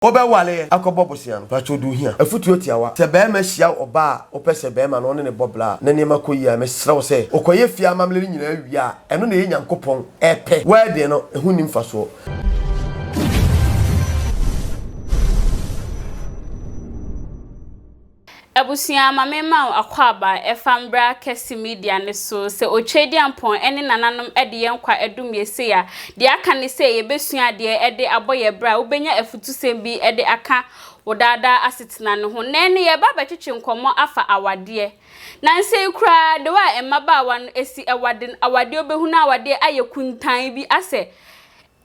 Wobɛware akɔbɔ bosea no? Pakyɛw do hia afutuo tiawa. Sɛ barima hyia ɔbaa a wopɛ sɛ barima no ɔne no bɔ bra a na nneɛma kɔ yie a, mesrɛ wo sɛ wokɔyɛ fie amammerɛ no nyinaa wie a, ɛno na ɛyɛ Nyankopɔn pɛ. Wedding no, ɛho nni mfasoɔ. Abusua ma me ma wo akwaaba ɛfa mbra kɛse media no so sɛ Otweaduampɔn ɛne nananom ɛde yɛn nkwa ɛdom yɛ sei a deɛ aka ne sɛ yɛbɛsua adeɛ ɛde abɔ yɛ bra wobɛnya afutusɛm bi ɛde aka wo daa daa asetena no ho nɛɛ no yɛreba abɛtwetwe nkɔmmɔ afa awadeɛ Nansa yi koraa de wɔ a mmabaawa no ɛsi ɛwade no awadeɛ wobɛhunu awadeɛ ayɛ kuntann bi asɛ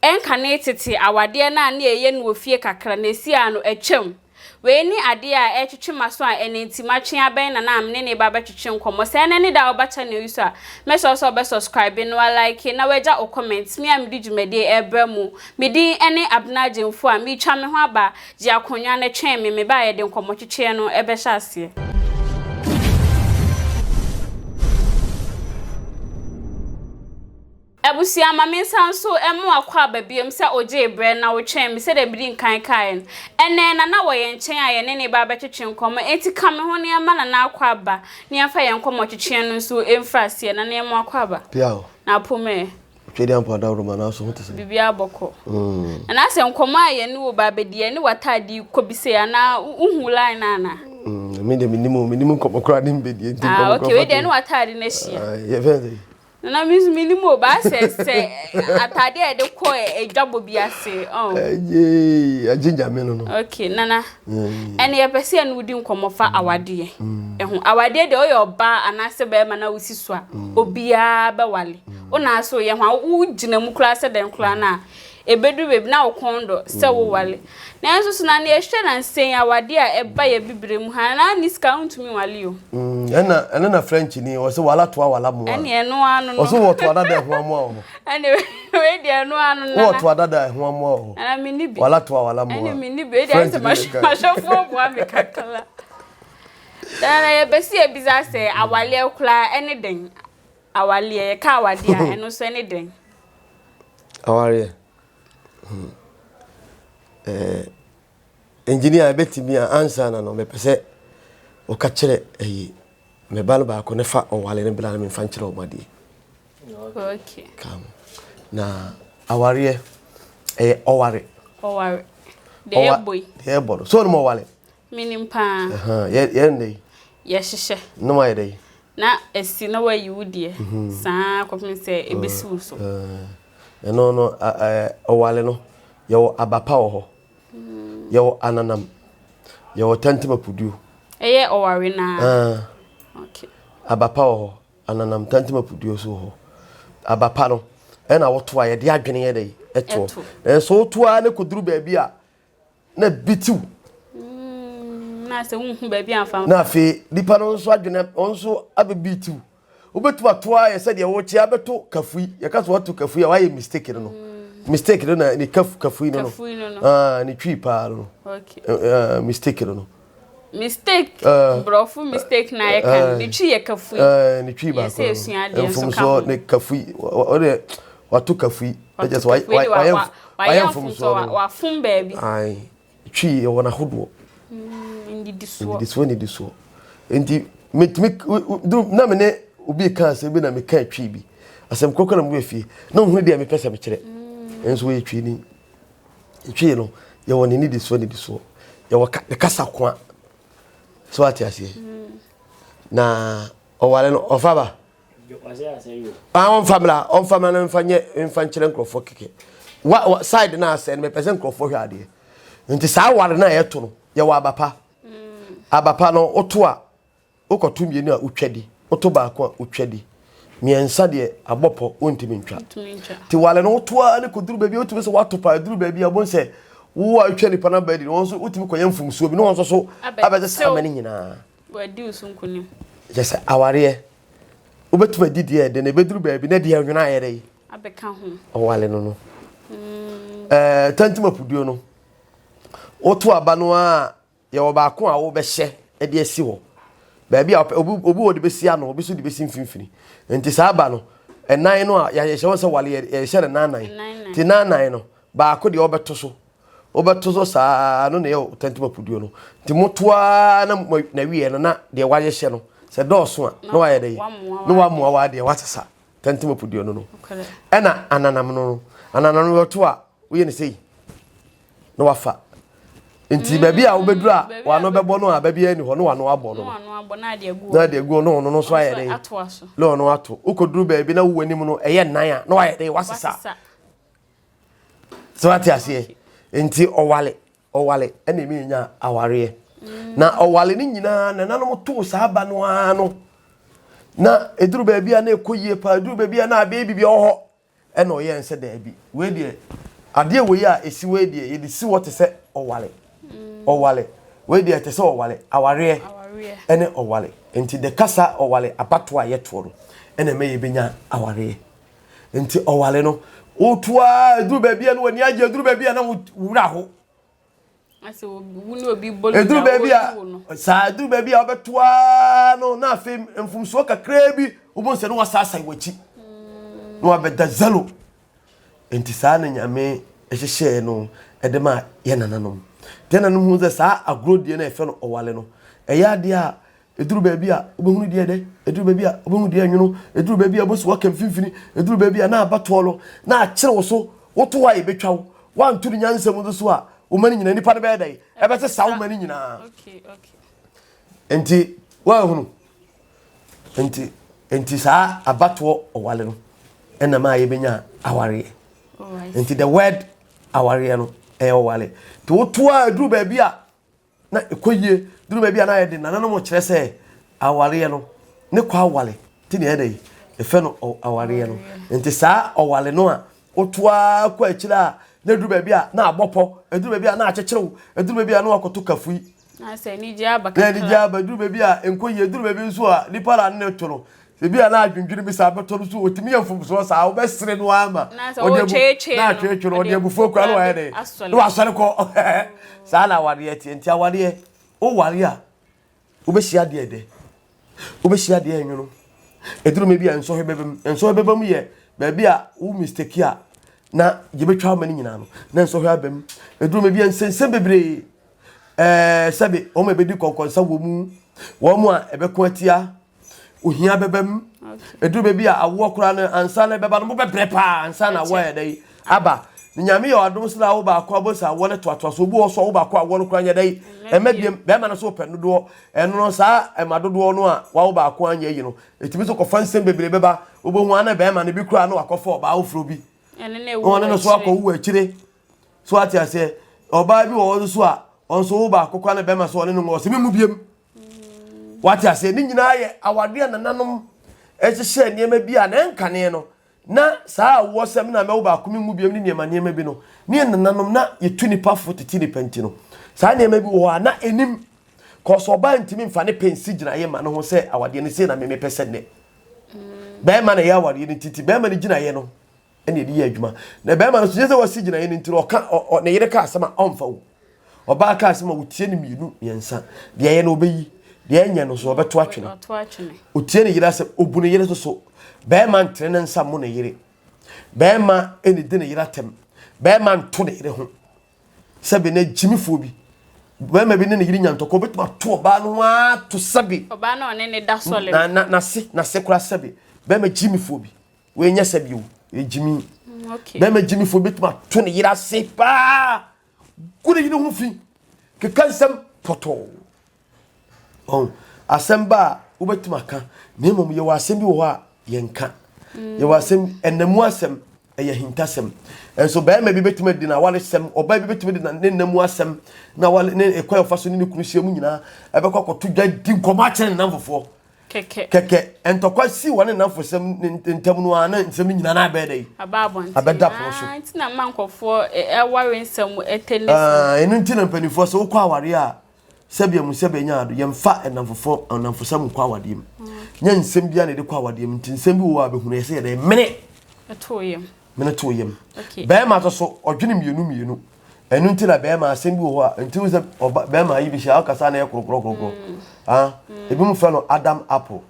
Ɛnkane tete awadeɛ no a na yɛyɛ no wɔ fie kakra no, ɛsi ara no, atwam. Wei ne adeɛ a ɛretwetwe m'aso a ɛnnɛ nti matwe abɛn Nana a me ne no reba abɛtwetwe nkɔmmɔ. Sɛ ɛnnɛ ne da a woba channel yi so a, mɛsrɛ wo sɛ wobɛ subscribe na wa like na wagya wo comment. Me a mede dwumadie yi rebrɛ mo, me din ne Abena Agyemfo a meretwa me ho aba. Gye akonnwa no twɛn me, meba a yɛde nkɔmmɔtwetweɛ no bɛhyɛ aseɛ. Abusua, ma mensan nso mmo akwaaba biom sɛ ogyee berɛ na wotwɛn me sɛdeɛ medi nkan kaeɛ no. Ɛnnɛ, Nana wɔ yɛn nkyɛn a yɛne no reba abɛtwetwe nkɔmmɔ, enti ka me ho na yɛmma Nana akwaaba na yɛmfa yɛn nkɔmmɔtwetweɛ no nso mfiri aseɛ. Nana yɛmmo akwaaba. Piaw. Na apom ɛ? Twedeɛ ampa dawuroma na so ho te sɛ? Biribiara bɔkɔ. Nana sɛ nkɔmmɔ a yɛne wo ba abɛdi, yɛne w'ataade yi kɔ bi sei anaa wohu line no anaa? Me deɛ mennim o, mennim nkɔmmɔ koraa ne mbɛdie nti nkɔmmɔ Ah, okay, wei deɛ ɛne w'ataade no ahyia. Yɛfɛ sɛ? Nana mi nso mi nim o ba sɛ sɛ ataade a yɛde kɔ adwabɔ bi ase ɔn. Ɛyee agye nyame no no. Okay nana ɛne yɛpɛ sɛ yɛne wodi nkɔmmɔ fa awadeɛ ɛho awadeɛ deɛ ɔyɛ ɔbaa anaasɛ bɛrima na wosi so a obiara bɛwale wo na ase oyɛ ho a wogyina mu koraa sɛ dɛn koraa no a Ɛbɛduru baabi na wo kɔn dɔ sɛ wo wale. Nanso so na nea ɛhwɛ nansa yi awadeɛ a ɛba yɛ abibire mu ha na ne sika wontumi nwale o. Ɛna ɛno na French ni ɔsɛ wala toa wala moa. Ɛne ɛno ano no. Ɔsɛ wɔ toa dada ɛho amoa wɔ hɔ. Ɛne wei deɛ ɛno ano nana. Wɔ toa dada ɛho amoa wɔ hɔ. Nana me ni bi. Wala toa wala moa. Ɛne me ni bi. Wei deɛ ɛsɛ mahwɛfoɔ boa me kakra. Nana yɛbɛsi yɛbisa sɛ awaleɛ koraa ɛne dɛn? Awareɛ, yɛka awadeɛ a, ɛno nso ɛne dɛn? Awareɛ. Hmm. Eh, engineer ɛbɛtumi a ansa na no mepɛ sɛ woka kyerɛ ɛyi me ba no baako ne fa ɔwale no bra no memfa nkyerɛ ɔmo adeɛ. Okay. Ka ho. Na awareɛ ɛyɛ ɔware. Ɔware. Deɛ ɛbɔ yi. Deɛ ɛbɔ no. So ɔnom ɔwale. Menim paa. Yɛ yɛ ndɛ yi. Yɛhyehyɛ. Na wayɛ dɛ yi. Na asi na wayi wo deɛ. Saa kɔpem sɛ ebesi wo so. Ɛno no ɔwale no yɛwɔ aba pa wɔ hɔ. Yɛwɔ ananam. Yɛwɔ tɛntɛm apuduo. Ɛyɛ ɔware naa. Okay. Aba pa wɔ hɔ. Ananam tɛntɛm apuduo nso wɔ hɔ. Aba pa no ɛna woto a yɛde adwene yɛ dɛ yi ɛtoɔ. Nanso woto ara ne kɔduru baabi a na bi tiw. Mm, na sɛ wonhu baabi amfa. Na afei nipa no nso adwene wɔn nso abɛbi tiw. Wobɛtumi ato ayɛ sɛ deɛ wokyɛ abɛto kafui. Yɛka sɛ wato kafui a wayɛ mistake no no. Mm. Mistake no na ne kaf kafui no no. Kafui no no. Ah, ne twi paa no. Okay. Uh, mistake no no. Mistake, uh, borɔfo mistake na yɛka no. Ne twi yɛ kafui. Uh, ne twi baako. Yɛsɛ esua adeɛ nso ka ho. Ne kafui. Ɔde wato kafui. Wato kafui de wa Wayɛ mfomsoɔ no. Wafom baabi. Ae. Twi yɛwɔ n'ahodoɔ. Mm, nnidisoɔ. Nnidisoɔ nnidisoɔ. Nti metumi na me ne obi ka asɛm bi na meka twi bi. Asɛm korokoro na mewɔ fie. Na ohunu deɛ mepɛ sɛ mekyerɛ. Mm. Nso wɔyɛ twi ni. Twi no yɛwɔ ne nnidisoɔ nnidisoɔ. Yɛwɔ ne kasa koa. So ate aseɛ. Mm. Na ɔware no ɔfa ba. Ah, ɔmfa mmra, ɔmfa mmra na mfa nyɛ mfa nkyerɛ nkurɔfoɔ kɛkɛ. Wa, wa side na asɛ no mepɛ sɛ nkurɔfoɔ hwɛ adeɛ. Nti saa ware no a yɛto no, yɛwɔ aba pa. Aba pa no, woto a, wokɔto mmienu a wotwa di, woto baako a wotwa di. Mmiɛnsa deɛ abɔ pɔ, wontumi ntwa. Nti ware no woto a ne kɔduru baabi a wotumi sɛ woato pa, aduru baabi a wobɛhu sɛ wo a wotwa nipa no aba adi no, wɔn nso wotumi kɔyɛ mfomsoɔ bi na wɔn nso so abɛsesa ama no nyinaa. Wadi wo so nkonim. Kyɛ sɛ awareɛ, wobɛtumi adi deɛ ɛdɛ na ɛbɛduru baabi na deɛ ɛnwena ayɛ dɛ yi. Abɛka ho. Ɔwale no no. Mm. Ɛɛ tantim apuduo no, woto aba no a yɛwɔ baako a wobɛhyɛ de asi hɔ. Baabi a obi obi wɔ de bɛsi ano, obi nso de bɛsi mfimfini. Nti saa aba no, ɛnan no a yɛhyɛ wɔn sɛ wale yɛhyɛ no nan nan. Nti nan nan no, baako deɛ wɔbɛto so. Wobɛto so saa no na ɛyɛ tɛntɛm apuduo no. Nti moto ara na na wieɛ no na deɛ wahyehyɛ no sɛ dɔɔso a na wayɛ dɛ na wamoa w'adeɛ wasesa tɛntɛm apuduo no no. Ɛna ananam no no ananam no wɔto a woyɛ no sei na wafa. Nti baabi a wobɛduru a wano bɛbɔ no a baabi ani hɔ na wano abɔ no na ade agu no ɔno no nso ayɛ dɛ na ɔno ato. Wokɔduru baabi na wowɔ anim no ɛyɛ nan a na wayɛ dɛ wasesa. sɛ wate aseɛ nti ɔwale ɔwale ɛna ɛmi nya awareɛ mm. na ɔwale no nyinaa nananom too saa ba no ara no na ɛduru baabi a na ɛkɔ yie paa ɛduru baabi a na abɛyɛ biribi wɔ hɔ ɛna ɔyɛ nsɛ daabi wei deɛ adeɛ wei a ɛsi wei deɛ yɛde si hɔ te sɛ ɔwale mm. ɔwale wei deɛ te sɛ ɔwale awareɛ ɛne ɔwale nti de kasa ɔwale abatoɔ a yɛtoɔ no ɛna ɛmɛ yɛbɛnya awareɛ Nti ɔware no, woto ara ɛduru baabi a na w'ani agye, ɛduru baabi a na wura ho. Ɛduru baabi a saa ɛduru baabi a wobɛto ara no na afei mfomsoɔ kakraa bi wobɛhu sɛ na wasaasae w'akyi na wabɛda zalo. Nti saa na Nyame hyehyɛɛ no de ma yɛ nananom. Nti nananom hu sɛ saa agorɔ die no a yɛfrɛ no ɔware no, ɛyɛ adeɛ a Ɛduru baabi a, wobɛhunu deɛ ɛdɛ, ɛduru baabi a, wobɛhunu deɛ ɛnwono, ɛduru baabi a, wobɛsi waka mfimfini, ɛduru baabi a, na abatoɔ no, na akyere wo so, woto hɔ a yɛbɛtwa wo, woanto no nyansa mu nso so a, wo mma no nyinaa, nnipa no bɛyɛ dɛn? Ɛbɛsesa wo mma no nyinaa. Nti, woahunu? Nti, nti saa abatoɔ ɔwale no, ɛna maa yɛbɛnya awareɛ. Nti the word awareɛ no, ɛyɛ ɔwale. Nti woto a ɛduru baabi a, na ɛkɔ yie duru baabi a na ayɛ den nananom kyerɛ sɛ awareɛ no ne kɔ awale nti na ɛyɛ dɛ ɛfɛ no awareɛ no nti saa ɔwale no a woto ara kɔ akyire a na ɛduru baabi a na abɔ pɔ ɛduru baabi a na akyekyerew ɛduru baabi a na wakɔto kafui na anigye aba na anigye aba ɛduru baabi a nkɔ yie ɛduru baabi nso a nipa na ne to no Ebi a na adwendwene bi saa bɛtɔ no so, otumi yɛ mfomsoɔ saa, wobɛsere no ara ma Na sɛ ɔde abu wotweetwee na no, atweetwee no, ɔde ɔde abufuo abufuo koraa na koraa wayɛ bi dɛn? asɔre. Na wasɔre kɔ. Saa na awareɛ teɛ. Nti awareɛ, woware a, wobɛhyia adeɛ ɛdɛ, wobɛhyia adeɛ ɛnwono. Ɛduru mmerɛ bi a nsɔhwɛ bɛba mu. Nsɔhwɛ bɛba mu yɛ baabi a wo mistake a na yɛbɛtwa wo ma no nyinaa no, na nsɔhwɛ aba mu. Ɛduru mmerɛ bi a nsɛnsɛm bebree, ɛɛ sɛbe wɔn a ɛbɛdi kɔnkɔnsa wɔ mu, wɔn a ɛbɛko atia, ohia bɛba mu ɛduru baabi a awoɔ koraa no ansa na ɛbɛba no mobɛbrɛ paa ansa na awoɔ ayɛ dɛ aba ne nyame yɛ ɔadom so na awo baako abɔ sɛ awoɔ no toatoa so obi wɔ so awo baako awoɔ no koraa nyɛ dɛ ɛma biam bɛrima no so pɛ dodoɔ ɛno no saa ɛma dodoɔ no a wawo baako anyɛ yi no ɛtumi so kɔfa nsɛm bebree bɛba wobɛhu ana bɛrima no bi koraa na wakɔfa ɔbaa foforɔ bi na ɔne no so akɔwo akyire so ate aseɛ ɔbaa bi wɔ hɔ nso a ɔnso wo baako koraa na bɛrima so ɔne no wɔ sɛ memu biam Wate aseɛ? Ne nyinaa yɛ awadeɛ a nananom hyehyɛɛ nneɛma bi a na ɛnkane no na saa awoɔsɛm na mɛwo baako me mu biam ne nneɛma nneɛma bi no ne yɛ nananom na yɛtu nipa fo tete nipa nti no saa nneɛma bi wɔ hɔ a na ɛnim kɔsɔ ɔbaa ntumi mfa ne pɛ nsi gyinaeɛ ma no ho sɛ awadeɛ no sei na memepɛ sɛ nnɛ bɛrima na ɛyɛ awadeɛ no titi bɛrima no gyinaeɛ no ɛna yɛde yɛ adwuma na bɛrima no so nyɛ sɛ wasi gyinaeɛ no nti no ɔka ne yere ka asɛm a ɔmfa o ɔbaa ka asɛm a wotie no mmienu mmiɛnsa deɛ ɛyɛ no ɔbɛyi deɛ ɛnyɛ no so ɔbɛto atwene otie ne yere asɛm obu ne yere so so bɛrima ntere ne nsa mo ne yere bɛrima ɛne di ne yere atɛm bɛrima nto ne yere ho sɛbi na gyimifoɔ bi bɛrima bi ne ne yere nya ntɔkwa obɛtumi ato ɔbaa no ho ato sɛbi ɔbaa no ɔne ne da sɔle na na nase nase kora sɛbi bɛrima gyimifoɔ bi Wei nyɛ sɛ bio, yɛ gyimi. Mm, Bɛrima gyimifoɔ bɛtumi ato ne yere ase paa, gu ne yere ho fi, keka nsɛm pɔtɔɔ. Ɔn, asɛm ba a wobɛtumi aka, na mmom yɛwɔ asɛm bi wɔ hɔ a yɛnka. Mm. Yɛwɔ asɛm, ɛnamu asɛm, ɛyɛ hintasɛm. Nso bɛrima bi bɛtumi adi n'awaresɛm, ɔbaa bi bɛtumi adi ne nna mu asɛm, na wale ne ɛkwan ɔfa so ne ne kunu hyia mu nyinaa, ɛbɛkɔ akɔto dwa di nkɔmmɔ akyerɛ ne namfofoɔ. Kɛkɛ. Kɛkɛ. Ntɔkwa sii wɔne nnamfosɛm no ntam no ara na nsɛm no nyinaa na abɛyɛ dɛn? Aba abɔnten. Abɛda pono so. Ah, nti na mma nkurɔfoɔ aware nsɛm ɛtɛ ne so. Ah, ɛno nti na mpanimfoɔ sɛ wokɔ awareɛ a sɛbea mu sɛbea nya ado yɛmfa nnamfofoɔ nnamfosɛm nkɔ awadeɛ mu. Nyɛ nsɛm biara na yɛde kɔ awadeɛ mu nti nsɛm bi wɔ hɔ a bɛhunu yɛ sɛ yɛde mene. Ɛto yam. Mene to yam. Bɛrima nso so ɔdwene mmienu mmienu. Ɛno nti na bɛrima asɛm bi wɔ hɔ a nti wo sɛ ɔba bɛrima ayi bi hyɛ ɔkasa na ɛyɛ korɔkorɔ korɔkorɔ. Mm. Ah, mm. ebi mu fɛ no Adam apple.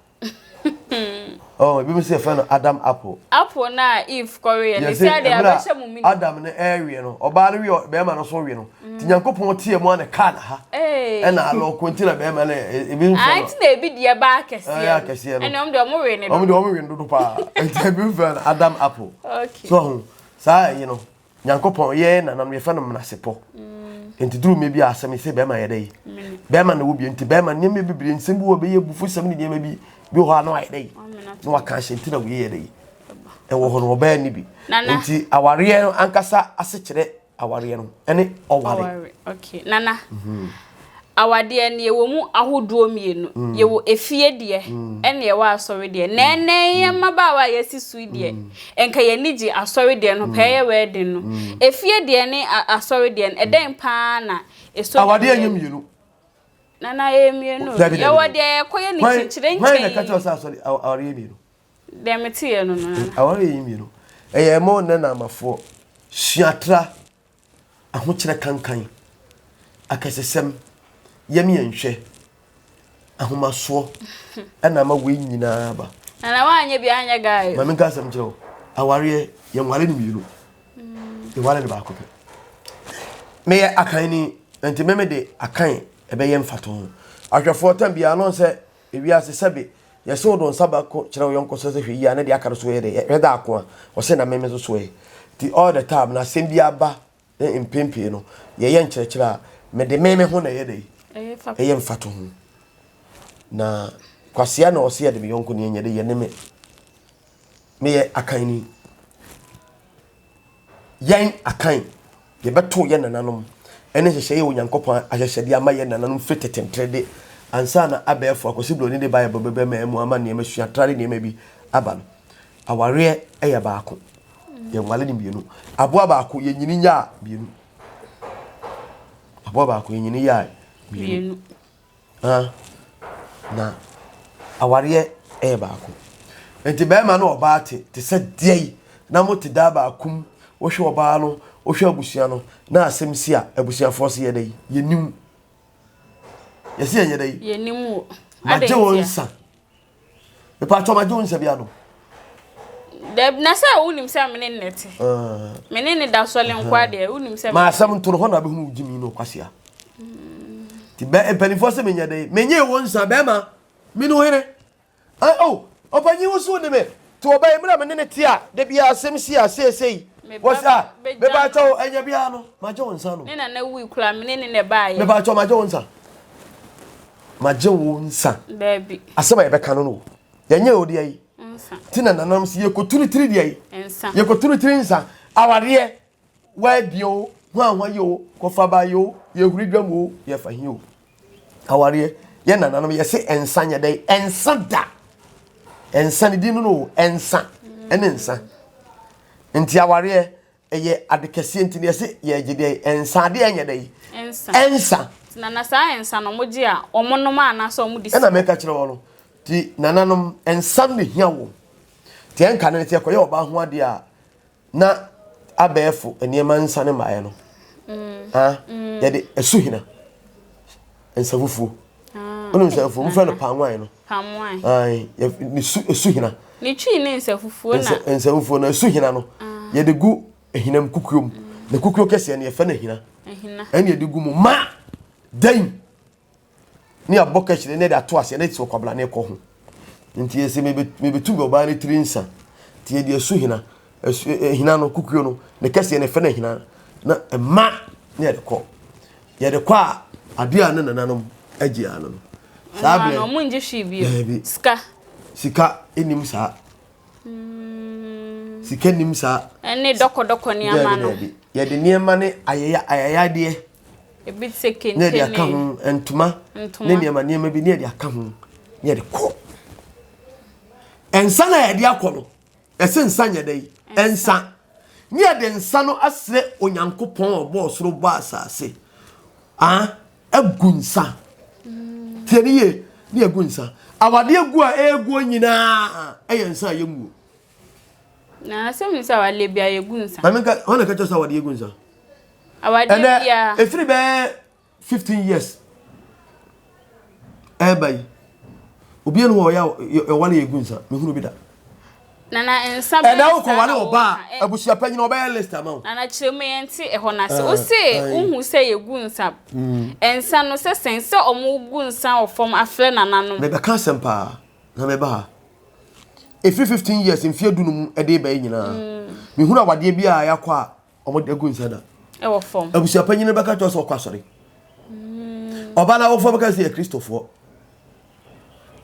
Oh, ebi mo sɛ yɛfrɛ no Adam apple. Apple na Eve kɔweɛ no, Yɛse sɛ adeɛ mmerɛ abɛhyɛ mo mini. Adam no ɛrewe no, ɔbaa no we bɛrima no so we no. Nti Nyankopɔn teɛ mu a na kaa na ha. Ɛna alɔko nti na bɛrima no ebi mfrɛ Ah, no. nti na ebi deɛ ba akɛseɛ Ɛyɛ akɛseɛ no. Ɛna ɔmo deɛ ɔmo we ne Ɔmo dodo. deɛ ɔmo we no dodo paa. Nti ebi mfrɛ no Adam apple. Okay. So ho saa ɛyi no Nyankopɔn yɛ nananom yɛfrɛ no menasepɔ. Nti duru mmɛ bi a asɛm yi sɛ bɛrima yɛ dɛ yi. Bɛrima na wɔ bi nti bɛrima nneɛma bebree nsɛm bi wɔ bɛyɛ abufu sɛm ne nneɛma bi bi wɔ hɔ a na wayɛ dɛ yi. Na waka ahyɛ nti na wei yɛ dɛ yi. Ɛwɔ hɔ no ɔbaa ni bi. Nti awareɛ no ankasa asekyerɛ awareɛ no ɛne ɔware. Ɔware. Okay. Nana. Mm -hmm. Awadeɛ no yɛwɔ mu ahodoɔ mmienu. Mm. Yɛwɔ efie deɛ mm. ɛne yɛwɔ asɔre deɛ. Na ɛnɛ yɛn mmabaawa a yɛasi so yi deɛ, nka yɛn ani gye asɔre deɛ no pɛɛ yɛ wedding no. Efie deɛ ne asɔre deɛ no, ɛdɛn paa na ɛsɔ Awadeɛ nyɛ mmienu. Nana ɛyɛ mmienu. Yɛwɔ deɛ yɛkɔyɛ ne kyinkyire nkyɛn. Hwan na ɛka kyerɛ sɛ asɔre awadeɛ mmienu? Deɛ meteɛ no no. Awadeɛ yɛ mmienu. Ɛyɛ mo nnɛ na amafoɔ suatra ahokyerɛ kankan, akɛsesɛm, yam-yɛnhwɛ, ahomasoɔ ɛna ama wei nyinaa aba. Nana woanyɛ bi anyɛ guy. Ma menka asɛm kyerɛ wo. Awareɛ, yɛnware no mmienu. Yɛware no baako pɛ. Meyɛ Akanni, nti me mede Akan ɛbɛyɛ mfatoho. Ahwɛfoɔ tam biara no sɛ ewiase sɛbe yɛsɛ wode wo nsa baako kyerɛ wo yɔnko sɛ sɛ hwɛ yie a ne deɛ aka no so yɛ dɛ hwɛ daako a ɔsɛ na meme nso so ɛ. Nti all the time na asɛm bi aba ne mpɛn pii no yɛyɛ nkyerɛkyerɛ a mede me me ho na ɛyɛ dɛ ɛyɛ mfatoho. Na kwasea na ɔsɛ yɛde me yɔnko ne ɛnyɛ de yɛ ne me. Meyɛ Akanni. Yɛn Akan, yɛbɛtow yɛn nananom ne nhyehyɛe a Onyankopɔn ahyehyɛ de ama yɛn nananom firi tete nterede ansa na abɛɛfo akwasi buroni de Bible bɛbɛmaa mu ama nneɛma suatra ne nneɛma bi aba no. Awareɛ yɛ baako. Yɛnwale no mmienu. Aboa baako yɛnyini nyaa mmienu. Aboa baako yɛnyini yaa mmienu. Ah, na awareɛ yɛ baako. Nti bɛrima ne ɔbaa te te sɛ deɛ yi na mo te daa baako mu wohwɛ ɔbaa no wohwɛ abusua no na asɛm si a abusuafoɔ se yɛ dɛ yi yɛnim yɛsi yɛnyɛ dɛ yi yɛnim wo magye wo nsa Mepatwɔ magye wo nsa bi anom. Dɛbi na sɛ wonim sɛ mene ne te. Ah. Mene ne da sɔle nkoa deɛ wonim sɛ. Ma asɛm nto no hɔ na bɛhunu wo gyimi no kwasia. Ti bɛ mpanimfoɔ sɛ menyɛ dɛ menyɛ wo nsa bɛrima mene wo hene. Ah, oh, ɔpanyin wo so ne me. Ti ɔbaa yi mmerɛ mene ne te a da biara asɛm si a seesei. Wɔsi a mepatwɔ ɛnyɛ biara no magye wo nsa no. Ne nana wui kura mene ne na ɛbaayɛ. Mepatwɔ magye wo nsa. Magye wo nsa. Daabi. Asɛm a yɛbɛka no no. Yɛnyɛ o deɛ yi. Nsa. Ti na nananom si yɛkɔturu tiri deɛ yi. Nsa. Yɛkɔturu tiri nsa. Awareɛ w'abie o, hwanhwa yi o, kɔfaba yi o, yɛhuri dwam o, yɛfa hi o. Awareɛ yɛ nananom yɛse nsa nyɛ dɛ nsa da. Nsa ne din no no nsa ɛne nsa. Nti awareɛ Ɛyɛ ade kɛseɛ nti no yɛse yɛgye deɛ nsa adeɛ ɛnyɛ dɛ yi nsa ɛnsa. Na na saa nsa no wɔn gye a wɔn nom anaasɛ wɔn de si. Ɛna meka kyerɛ wɔn no ti nananom nsa no na ehia wɔn ti ɛnka no ti ɛkɔyɛ ɔbaa ho adeɛ a na abɛɛfo nneɛma nsa ne mmaeɛ no mm. ah mm. yɛde ɛso hina nsa fufuo ah, wonim nsa fufuo mofrɛ no palm wine no palm wine ayi ne su esu hina ne twi ne nsa fufuo na nsa fufuo na esu hina no ah. yɛde gu ehinam kukuo mu na kukuo kɛseɛ no yɛfɛ no ehina ɛna yɛde gu mu ma dan ne abɔ kɛkyerɛ ne yɛde ato aseɛ ne te ɔkwabla ne kɔ ho nti yɛsɛ mebɛtu ɔbaa ne tiri nsa nti yɛde esu hina Asu ahina no, kukuo no, ne kɛseɛ no, ɛfɛ no ahina na ɛma ne yɛde kɔ. Yɛde kɔ a, adeɛ a ne nananom agye ano no. Saa berɛ. Ɔmo ngye hwee bio. Daabi. Sika. Sika nim saa. Sika nim saa. Ɛne dɔkɔdɔkɔ nneɛma no. Daabi daabi. Yɛde nneɛma ne ayaya ayayadeɛ. Ebi te sɛ kente ne. Ne yɛde aka ho ntoma. Ntoma. Ne nneɛma nneɛma bi ne yɛde aka ho ne yɛde kɔ. Nsa na yɛde akɔ no. Ɛse nsa nyɛ dɛn? Ɛnsa. Ne yɛde nsa no asrɛ Onyankopɔn a ɔbɔɔ soro bɔɔ asase. Ah, agu nsa. Mm. Tie ne yie, ne yɛgu nsa. Awadeɛ gu a ɛreguo nyinaa ɛyɛ nsa a yɛnguo. Na asɛm ne sɛ awadeɛ bia yɛgu nsa. Maame nka, wɔn na ɛka kyerɛ sɛ awadeɛ gu nsa. Awadeɛ bia. Ɛnɛ, ɛfiri bɛɛ 15 years ɛreba yi, obiara ne hɔ ɔyɛ ɔwale yɛgu nsa, mehunu bi da. Nana nsa bɛn Ɛnɛ saa wokɔware na ɔbaa woka? a, abusua panyin ɔbɛyɛ list ama wo. Nana kyerɛ mu yɛnte ɛhɔ no ase. Wose wohu sɛ yɛgu nsa. Nsa no sɛ sɛn? Sɛ ɔmo gu nsa wɔ fam afrɛ nananom. Mebɛka asɛm paa na meba ha. Ɛfiri 15 years, mfeɛ dunum de reba yi nyinaa, mehunu awadeɛ bi a yɛakɔ a wɔde agu nsa da. Ɛwɔ fam. Abusua panyin no bɛka kyerɛ sɛ ɔkɔ asɔre. Ɔbaa no awofoɔ bɛka sɛ yɛ Kristofoɔ.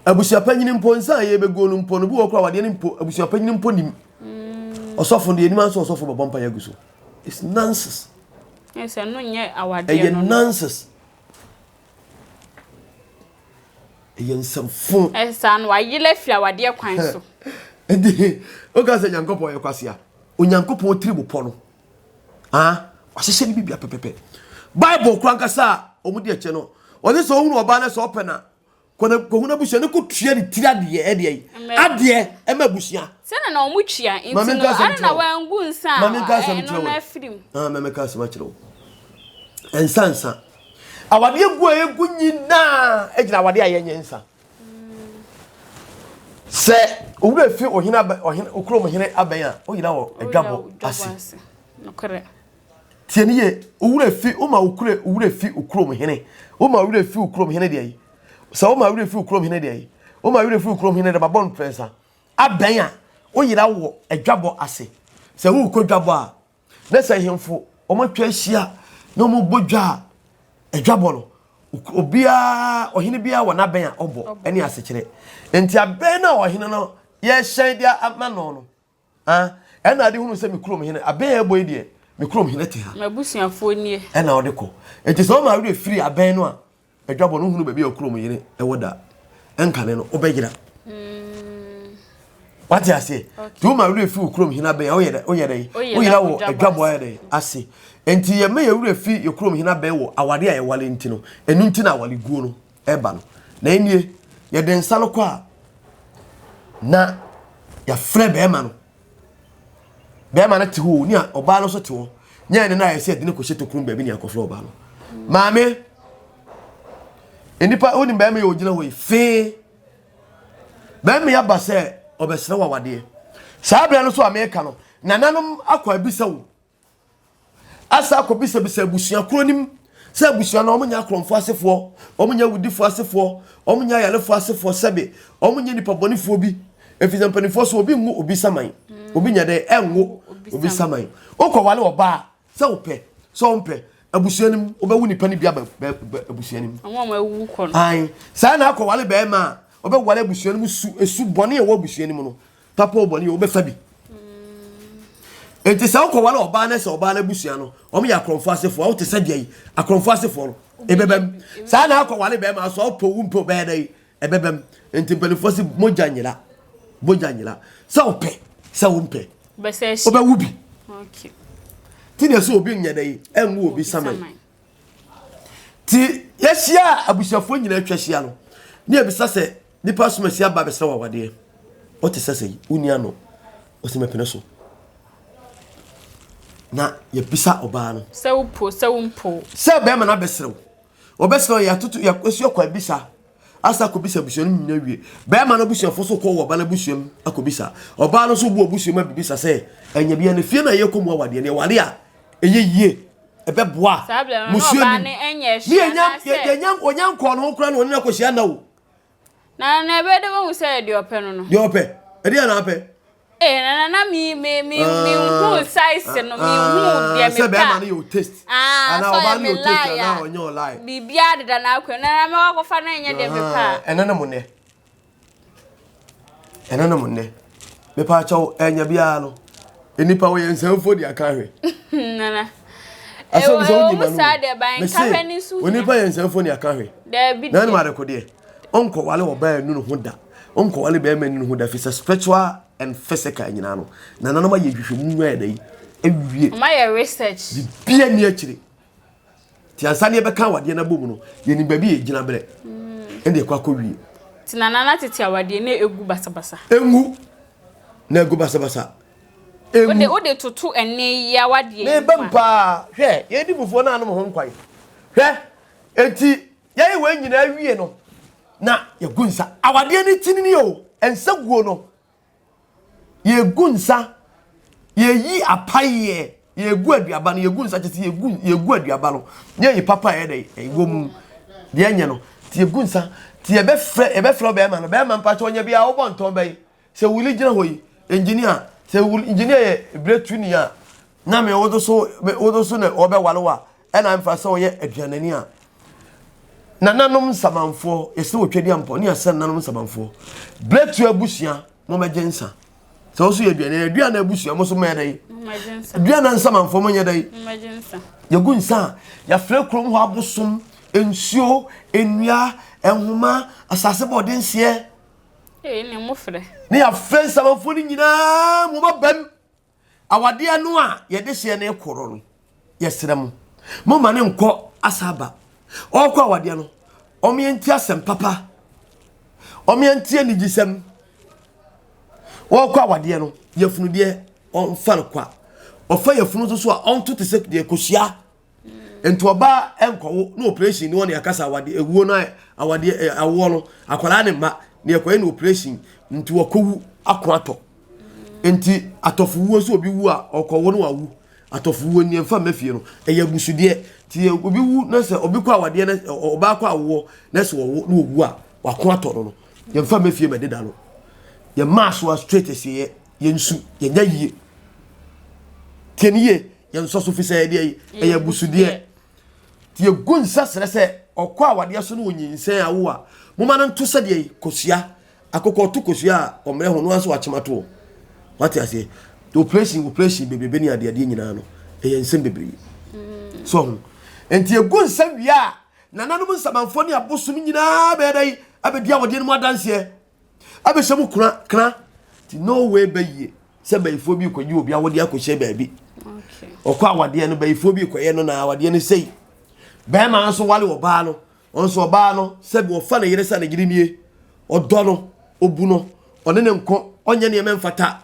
Abusua panyin mpo nsa a yɛbɛguo no mpo no bi wɔ kora awadeɛ no mpo abusua panyin mpo nim. Ɔsɔfo no deɛ anim anso ɔsɔfo bɛbɔ mpa agu so. It's nonsense. Ɛsɛ no nyɛ awadeɛ no. Ɛyɛ nonsense. Ɛyɛ nsɛmfo. Ɛsaa no wayera afiri awadeɛ kwan so. Nti woka sɛ Nyankopɔn yɛ kwasea. Onyankopɔn tiri mu pɔ no. Ah, wahyehyɛ ne bibia pɛpɛpɛ. Bible kora nkasa a wɔn di akyɛ no. Ɔne sɛ ohunu ɔbaa no sɛ ɔpɛ na kɔhu n'abusua ne kɔtua ne tiri adeɛ ɛdeɛ yi adeɛ ɛma abusua. Sɛnɛ na wɔn tua nti no ana na wɔangu nsa a ɛno na afiri mu. Ah, mɛmɛ ka asɛm akyerɛ wo. Nsa nsa. Awadeɛ gu a ɛgu nyinaa gyina awadeɛ a yɛnyɛ nsa. Sɛ owura fi ɔhene abɛn ɔhene okurom hene abɛn a woyera wɔ adwabɔ ase. Tie ne yie owura fi woma okure owura fi okurom hene woma owura fi okurom hene deɛ yi sɛ woma owura fi okurom hene deɛ yi woma owura fi okurom hene deɛ ma bɔ mprɛnsa abɛn a woyera wɔ adwabɔ ase sɛ wokɔ dwabɔ a Na sɛ ahemfo wɔatwa ahyia na wɔbɔ dwa a, adwabɔ no, obiara, ɔhene biara wɔ n'abɛn a ɔbɔ ne asekyerɛ. Nti abɛn no a ɔhene no yɛhyɛn de ama no no, ah, ɛna ade hunu sɛ me kurom hene, abɛn a ɛbɔ yi deɛ, me kurom hene te ha. M'abusuafoɔ nie. Ɛna ɔde kɔ. Nti sɛ ɔma awerɛ firi abɛn no a, Adwabɔ no wohunu baabi a okurom yere wɔ da ɛnkane no wobɛyera. Wate aseɛ? Nti woma werɛ fi wo kurom hene abɛn a woyɛ dɛ woyɛ dɛ woyera wɔ adwabɔ ayɛ dɛ ase. Nti yɛma yɛ werɛ fi yɛ kurom hene abɛn wɔ aware a yɛware nti no ɛno nti na aware guo no ɛba no. Na ɛnie yɛde nsa no kɔ a na yɛafrɛ bɛrima no. Bɛrima no te hɔ o, ne ɔbaa no nso te hɔ. Nyɛ ne na ayɛ sɛ yɛde no kɔhyɛ tokuro baabi ne akɔfrɛ ɔbaa no. Maame, nnipa wonim bɛrima yɛ ogyina hɔ yi fee. Bɛrima yi aba sɛ ɔbɛsrɛ wo awadeɛ. Saa berɛ no so a meka no, nananom akɔ abisa wo. Asa akɔbisabisa abusua korɔ no mu sɛ abusua no wɔnyɛ akorɔmfoɔ asefoɔ, wɔnyɛ awudifoɔ asefoɔ, wɔnyɛ ayarefoɔ asefoɔ, sɛbe wɔnyɛ nipa bɔnefoɔ bi. Ɛfiri sɛ mpanimfoɔ so obi nwo obi saman, obi nyɛ dɛ ɛnwo obi saman. Wokɔwale ɔbaa sɛ wopɛ sɛ wompɛ abusua no mu wobɛwo nipa no bi aba abusua no mu. Ae, saa na akɔwale bɛrima a ɔbɛwale abusua no mu su esu bɔne a ɛwɔ abusua no mu no papa o bɔne o wobɛfa bi. Enti sɛ wokɔware ɔbaa no sɛ ɔbaa no abusua no wɔn yɛ akorɔmfoɔ asefoɔ a wote sɛ deɛ yi akorɔmfoɔ asefoɔ no ɛbɛbam saa na akɔware bɛrima so a wopɛ wo mpɛ bɛyɛ dɛ yi ɛbɛbam nti mpanimfoɔ se mogya nyera mogya nyera sɛ wopɛ sɛ wompɛ wobɛwo bi ti deɛ sɛ obi nyɛ dɛ yi ɛnwo obi saman Nti yɛhyia a abusuafoɔ nyinaa atwa ahyia no, ne yɛbisa sɛ nipa asomasi aba abɛsrɛ wɔ awadeɛ. Wote sɛ sɛi, wonni ano. Ɔsɛ mɛpene so. Na yɛbisa ɔbaa no. Sɛ wopo, sɛ wompo. Sɛ bɛrima no abɛsrɛ wo. Ɔbɛsrɛ wo, yɛatoto, yɛasi ɔkwan bisa. Asa akɔbisa abusua no nyinaa wie. Bɛrima no abusuafoɔ so kɔ wɔ ɔbaa no abusua mu akɔbisa. Ɔbaa no nso bu abusua mu abibisa sɛ, ɛnyɛ bia no fie no a yɛkɔ mu awadeɛ no, yɛware a ɛyɛ yie. Ɛbɛboa. Saa berɛ no, na Musuo ɔbaa nim. no nyɛ Ne hwee yɛnya anaasɛ. yɛnya ɔnya nkɔɔ ne ho koraa na ɔne no akɔhyia nna o. Na na ɛbɛyɛ dɛ wahu sɛ deɛ ɔpɛ no no. Deɛ ɔpɛ. Ɛdeɛ na apɛ. Ee na na na mi mi mi mi hu size no mi hu deɛ mi Sɛ pɛ bɛrima no yɛ o taste. Ah Anaa sɛ ɔbaa ɔyɛ no me yɛ o taste lie anaa a ɔnyɛ o lie. biribiara deda n'akwan na na mɛkɔ akɔfa na ɛnyɛ deɛ me pɛ a. Ɛno ne mo nnɛ. Ɛno ne mo nnɛ. Mepa kyɛw ɛnya biara no. Nnipa wɔyɛ nsɛmfo de aka ahwɛ. Nana. Asɛm sɛ wonyi ma no. Saa deɛ ban nkahwɛ ne so. Onipa yɛ nsɛmfo de aka ahwɛ. Daabi deɛ. Na ɛnum adekodeɛ. Ɔnkɔwale ɔbaa anu ne ho da. Ɔnkɔwale bɛrima anu ne ho da fi sɛ spiritual and physical nyinaa no. Nananom ayɛ nhwehwɛmu ayɛ dɛ awie. Ɔma yɛ research. Bibia ni akyire. Nti ansa ne yɛbɛka awadeɛ no abɔ mu no, yɛnim baabi a yɛgyina berɛ ɛne yɛkɔ akɔwie. Nti nana na tete awadeɛ na ɛgu basabasa. Ɛngu na ɛgu basabasa. Ɛngu. Wode wode toto ɛnne yi awadeɛ yi ho a. Mebam paa hwɛ yɛdi fufuo no anom ho nkwan hwɛ enti yɛyɛ wei nyinaa wie no na yɛgu nsa awadeɛ no ti ni o nsa guo no. Yɛgu nsa, yɛyi apayeɛ, yɛgu aduaba no, yɛgu nsa kyɛ sɛ yɛgu yɛgu aduaba no, ne yɛyi papa a ɛyɛ dɛ ɛwɔ mu, deɛ ɛnyɛ no, nti yɛgu nsa, nti yɛbɛfrɛ yɛbɛfrɛ bɛrima no, bɛrima mpakyɛ ɔnyɛ bi a wobɔ ntɔn bɛyi, sɛ wuli gyina hɔ yi, engineer, sɛ wuli engineer yɛ bretuni a, na me wodo so wodo so na ɔbɛwale wa, ɛna mfa sɛ ɔyɛ aduanani a, nananom nsamanfoɔ, yɛsɛ wɔtwa di ampɔ, ne yɛsɛ nananom nsamanfoɔ, bretu abusua, Mommɛgye nsa. Sɛ wo so yɛ aduane, aduane abusua mo so mɛyɛ dɛ. Aduane nsamanfoɔ mo nyɛ dɛ. Yɛgu nsa a, yɛafrɛ kurom hɔ abosom, nsuo, nnua, nhoma, asase bɔ ɔde nseɛ. Ne yɛafrɛ nsamanfoɔ no nyinaa mo ma bam. Awadeɛ no a yɛde hyeɛ no rekorɔ no, yɛsrɛ mo, momma no nkɔ asa aba. Ɔrekɔ awadeɛ no, ɔmo nti asɛm papa, ɔmo nti anigyesɛm. Ɔrekɔ awadeɛ no, yafunu deɛ ɔmfa no kwa. Ɔfa yafunu nso so a, ɔnto te sɛ deɛ kosua. Nti ɔbaa nkɔwo na operation ni wɔn akasa awadeɛ ewuo no awadeɛ awoɔ no akwadaa ne mma ne ɛkɔyɛ no operation nti wɔkɔwu ako atɔ nti atɔfo wuo nso obi wu a ɔkɔwo no wawu atɔfo wuo ni ɛnfa mma fie no ɛyɛ abusudeɛ nti obi wu na sɛ obi kɔ awadeɛ na ɔbaa kɔ awoɔ na sɛ ɔwo na owu a wako atɔ no no yɛnfa mma fie ma deda no yɛn maa so a straight ɛsieɛ yɛnsu yɛnyɛ yie tie ne yie. Yɛn nsɔ so fi sɛ ɛdeɛ yi ɛyɛ abusudeɛ. Nti yɛgu nsa srɛ sɛ ɔkɔ awadeɛ so no ɔnyinsɛn awo a, moma no nto sɛdeɛ yi kosua. Akokɔ ɔto kosua a ɔmmerɛ ho no ara nso wakyem atoɔ. Wate aseɛ? Operation operation bebrebe ne adeadeɛ nyinaa no ɛyɛ nsɛm bebree. So ho. Nti yɛgu nsa wie a, nananom nsamanfoɔ ne abosom nyinaa bɛyɛ dɛ abɛdi awadeɛ no mu adanseɛ. Abɛhyɛ mu kora kra. Nti no way bɛyie. Sɛ bayifoɔ bi rekɔgye obi awodeɛ akɔhyɛ baabi. Ɔkɔ awadeɛ no bayifoɔ bi rekɔyɛ no na awadeɛ no sei. Bɛrima nso wale ɔbaa no. Ɔno nso ɔbaa no sɛbi ɔfa ne yere sɛ ne yere nie. Ɔdɔ no, ɔbu no, ɔne ne nko, ɔnyɛ nneɛma mfata.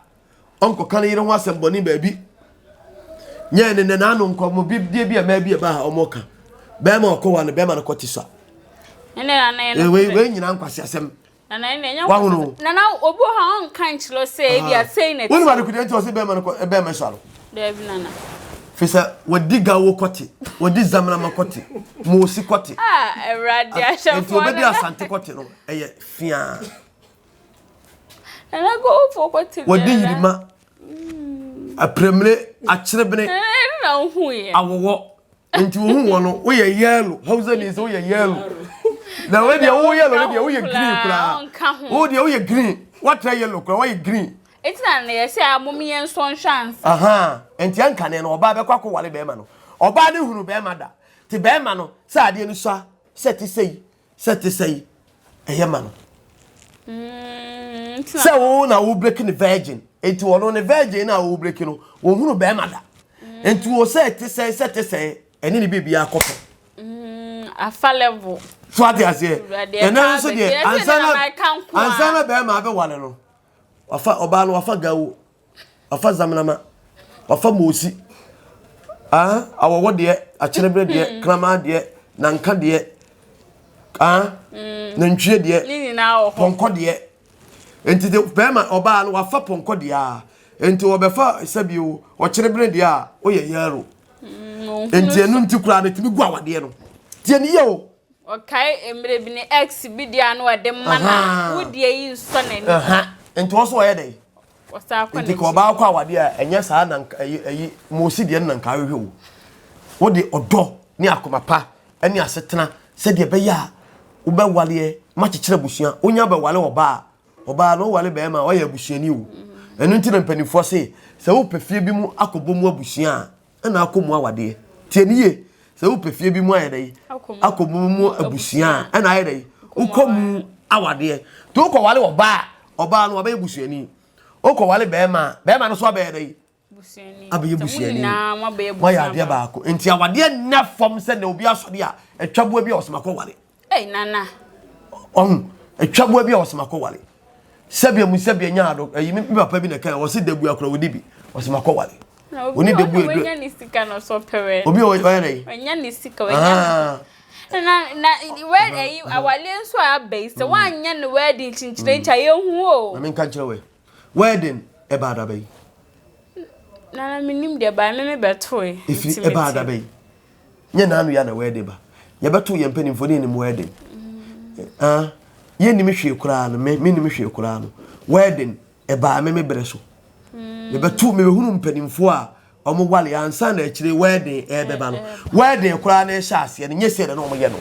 Ɔnkɔka ne yere ho asɛm bɔne baabi. Nyɛ ne nɛ n'ano nkɔmmɔ bi deɛ bi a mmaa bi ɛba ha wɔn ka. Bɛrima ɔkɔ wa no bɛrima no kɔ te sa. Wei wei nyinaa nkwasi asɛm. Nana ɛnna ɛnyɛ Wahunu. nkwaseasɛm. Nana obi wɔ hɔ a ɔnka nkyerɛ wo sɛ ebi a sei na Wonim ɛteɛ. adekodeɛ nti a ɔse bɛrima no kɔ bɛrima sua no? Daabi Nana. Firi sɛ wɔdi gawo kɔte, wɔdi zamrama kɔte, moosi kɔte. Ah Awurade Nti ahyɛfoɔ wɔbɛdi Nana. asante kɔte no ɛyɛ fiaa. Nana gawofoɔ kɔte deɛ Wɔdi Nana. yirima, apremire, akyerebene, Nana ɛno na wohuiɛ. awowɔ. Nti wohu wɔ no woyɛ yellow Hausa ni sɛ woyɛ yellow na wo deɛ wo yellow no deɛ woyɛ green koraa wo deɛ woyɛ green woatra yellow koraa woyɛ green. Eti na na yɛsɛ a mom yɛn nsɔ nhwɛ ansa. Ahaa nti ɛnkane no ɔbaa bɛkɔ akɔ wale bɛrima no ɔbaa no hunu bɛrima da te bɛrima no sɛ adeɛ no sua sɛ te sɛyi Sɛ te sɛ yi, ɛyɛ ma no. Mm, sɛ wo na wo break ne virgin. Enti ɔno ne virgin na wo break no, wɔhunu bɛrima da. Mm. Enti wɔ sɛ te sɛ sɛ te sɛ ɛne ne biribi akɔpɛ. Mm, afa level. So ate aseɛ. Ɛnɛ nso deɛ ansa na ansa na bɛrima abɛwale no, wafa ɔbaa no wafa gawo. Wafa Zamanama, wafa Mosi, ah, awɔwɔ deɛ, akyerebere deɛ, hmm. kraman deɛ, nanka deɛ, ah, hmm. nantwie deɛ, pɔnkɔ deɛ. Nti de bɛrima ɔbaa no wafa pɔnkɔ deɛ a, nti ɔbɛfa sɛbi o, ɔkyerebere deɛ a, ɔyɛ yɛro. Hmm, nti ɛno nti koraa no tumi gu awadeɛ no. Tie ne yie o. Ɔkae mmerɛ bi ne ex bi deɛ a na ɔde ma no a, wo deɛ yi nsɔ n'ani. Nti ɔso ɔyɛ dɛn? Ɔsan kɔ Nti ka n'akyi. ɔbaa kɔ awadeɛ a ɛnyɛ saa na nka ɛyi ɛyi Mose deɛ no na nka ahwehwɛ o. Wode ɔdɔ ne akoma pa ne asetena sɛdeɛ ɛbɛyɛ a wobɛwaleɛ moakyekyere abusua. Wonya bɛwale ɔbaa a, ɔbaa no wowale bɛrima a ɔyɛ abusuani o. Ɛno nti na mpanimfoɔ se sɛ wopɛ fie bi mu akɔbɔ mu abusua a ɛna akɔ mu awadeɛ. Tie ne yie sɛ wopɛ fie bi mu ayɛ dɛ akɔ mu mu abusua a ɛna ayɛ dɛ wokɔ mu awadeɛ. Nti wokɔwale ɔbaa a ɔbaa no wabɛyɛ busuani. Wokɔwale bɛrima a bɛrima no so abɛyɛ dɛ abɛyɛ busuani. Moayɛ adeɛ baako. Nti awadeɛ nna fam sɛ na obi asɔre a atwa boa bi a ɔsoma kɔwale. Ei nana. Ɔho atwa boa bi a ɔsoma kɔwale. Sɛbea mu sɛbea nya ado ɛyi me papa bi na kan ɔsi dabu akora odi bi ɔsoma kɔwale. Oni dabu edu. Obi ne sika na ɔsɔ pɛrɛ. Obi ɔyɛ dɛ. Ɔnya ne sika ɔnya. Na na wed ɛyi awale nso a aba yi sɛ wanyɛ ne wedding kyinkyinɛ nkyɛ yɛ hu o. Na me nka nkyerɛ wɛ. Wedding. Ɛbaa da bɛn? Nana menim deɛ ɛbaeɛ, me mebɛtoe. Ɛfiri ɛbaa da bɛn? Nyɛ naano yi a na wedding ba. Yɛbɛto yɛn mpanimfoɔ ne yɛnim wedding. Ah, yɛnnim hwee koraa no, me mennim hwee koraa no. Wedding ɛbaa me me berɛ so. Mebɛto mebɛhunu mpanimfoɔ a wɔn wale ansa na akyire wedding ɛrebɛba no. Wedding koraa na ɛhyɛ aseɛ no, nyɛ sɛ na wɔn yɛ no.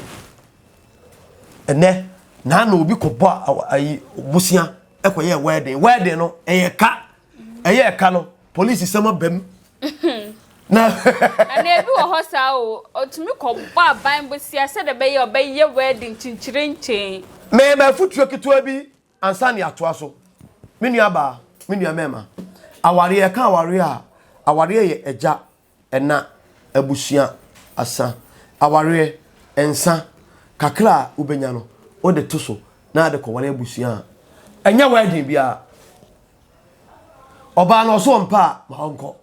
Ɛnɛ naano obi kɔbɔ ayi bosia ɛkɔyɛ wedding. Wedding no ɛyɛ ka, ɛyɛ ka no polisi sɛm abam. Na na ebi wɔ hɔ saa o, ɔtumi kɔbɔ aban bosia sɛdeɛ ɛbɛyɛ ɔbɛyɛ wedding kyinkyirenkyen. Mɛma afutuo ketewa bi ansa na yɛatoa so. Me nua baa, me nua mɛma, awareɛ, yɛka awareɛ a, awareɛ yɛ agya, ɛna, abusua, asa. Awareɛ, nsa, kakra a wobɛnya no, wode to so na ade kɔware abusua a, ɛnyɛ wedding biara. Ɔbaa no ɔso ɔmpɛ a, ma ɔnkɔ.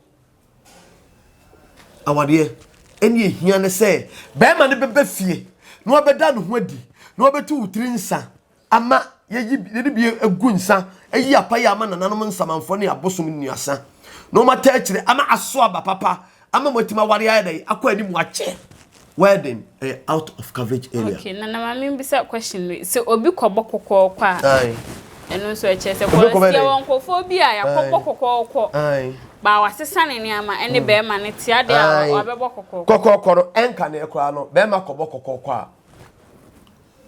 Awadeɛ ɛne ehia ne sɛ bɛrima no bɛba fie na wabɛda ne ho adi na wabɛtu wo tiri nsa ama yɛyi yɛde bi agu nsa ayi apaeɛ ama nananom nsamanfoɔ ne abosom nnuasa na wɔn ata akyire ama aso aba papa ama mo atumi aware ayɛ dɛ akɔ anim akyɛ wedding ɛyɛ out of coverage area. Okay, na na maame bisa question wei sɛ obi kɔbɔ kɔkɔɔkɔ a ɛno nso ɛkyerɛ sɛ kɔsi yɛwɔ nkurɔfoɔ bi a yɛakɔbɔ kɔkɔɔkɔ baa wasesa ne nneɛma ɛne mm. bɛrima no te adeɛ a wabɛbɔ kɔkɔɔkɔ. Kɔkɔɔkɔ no ɛnka ne koraa no bɛrima kɔbɔ kɔkɔɔkɔ a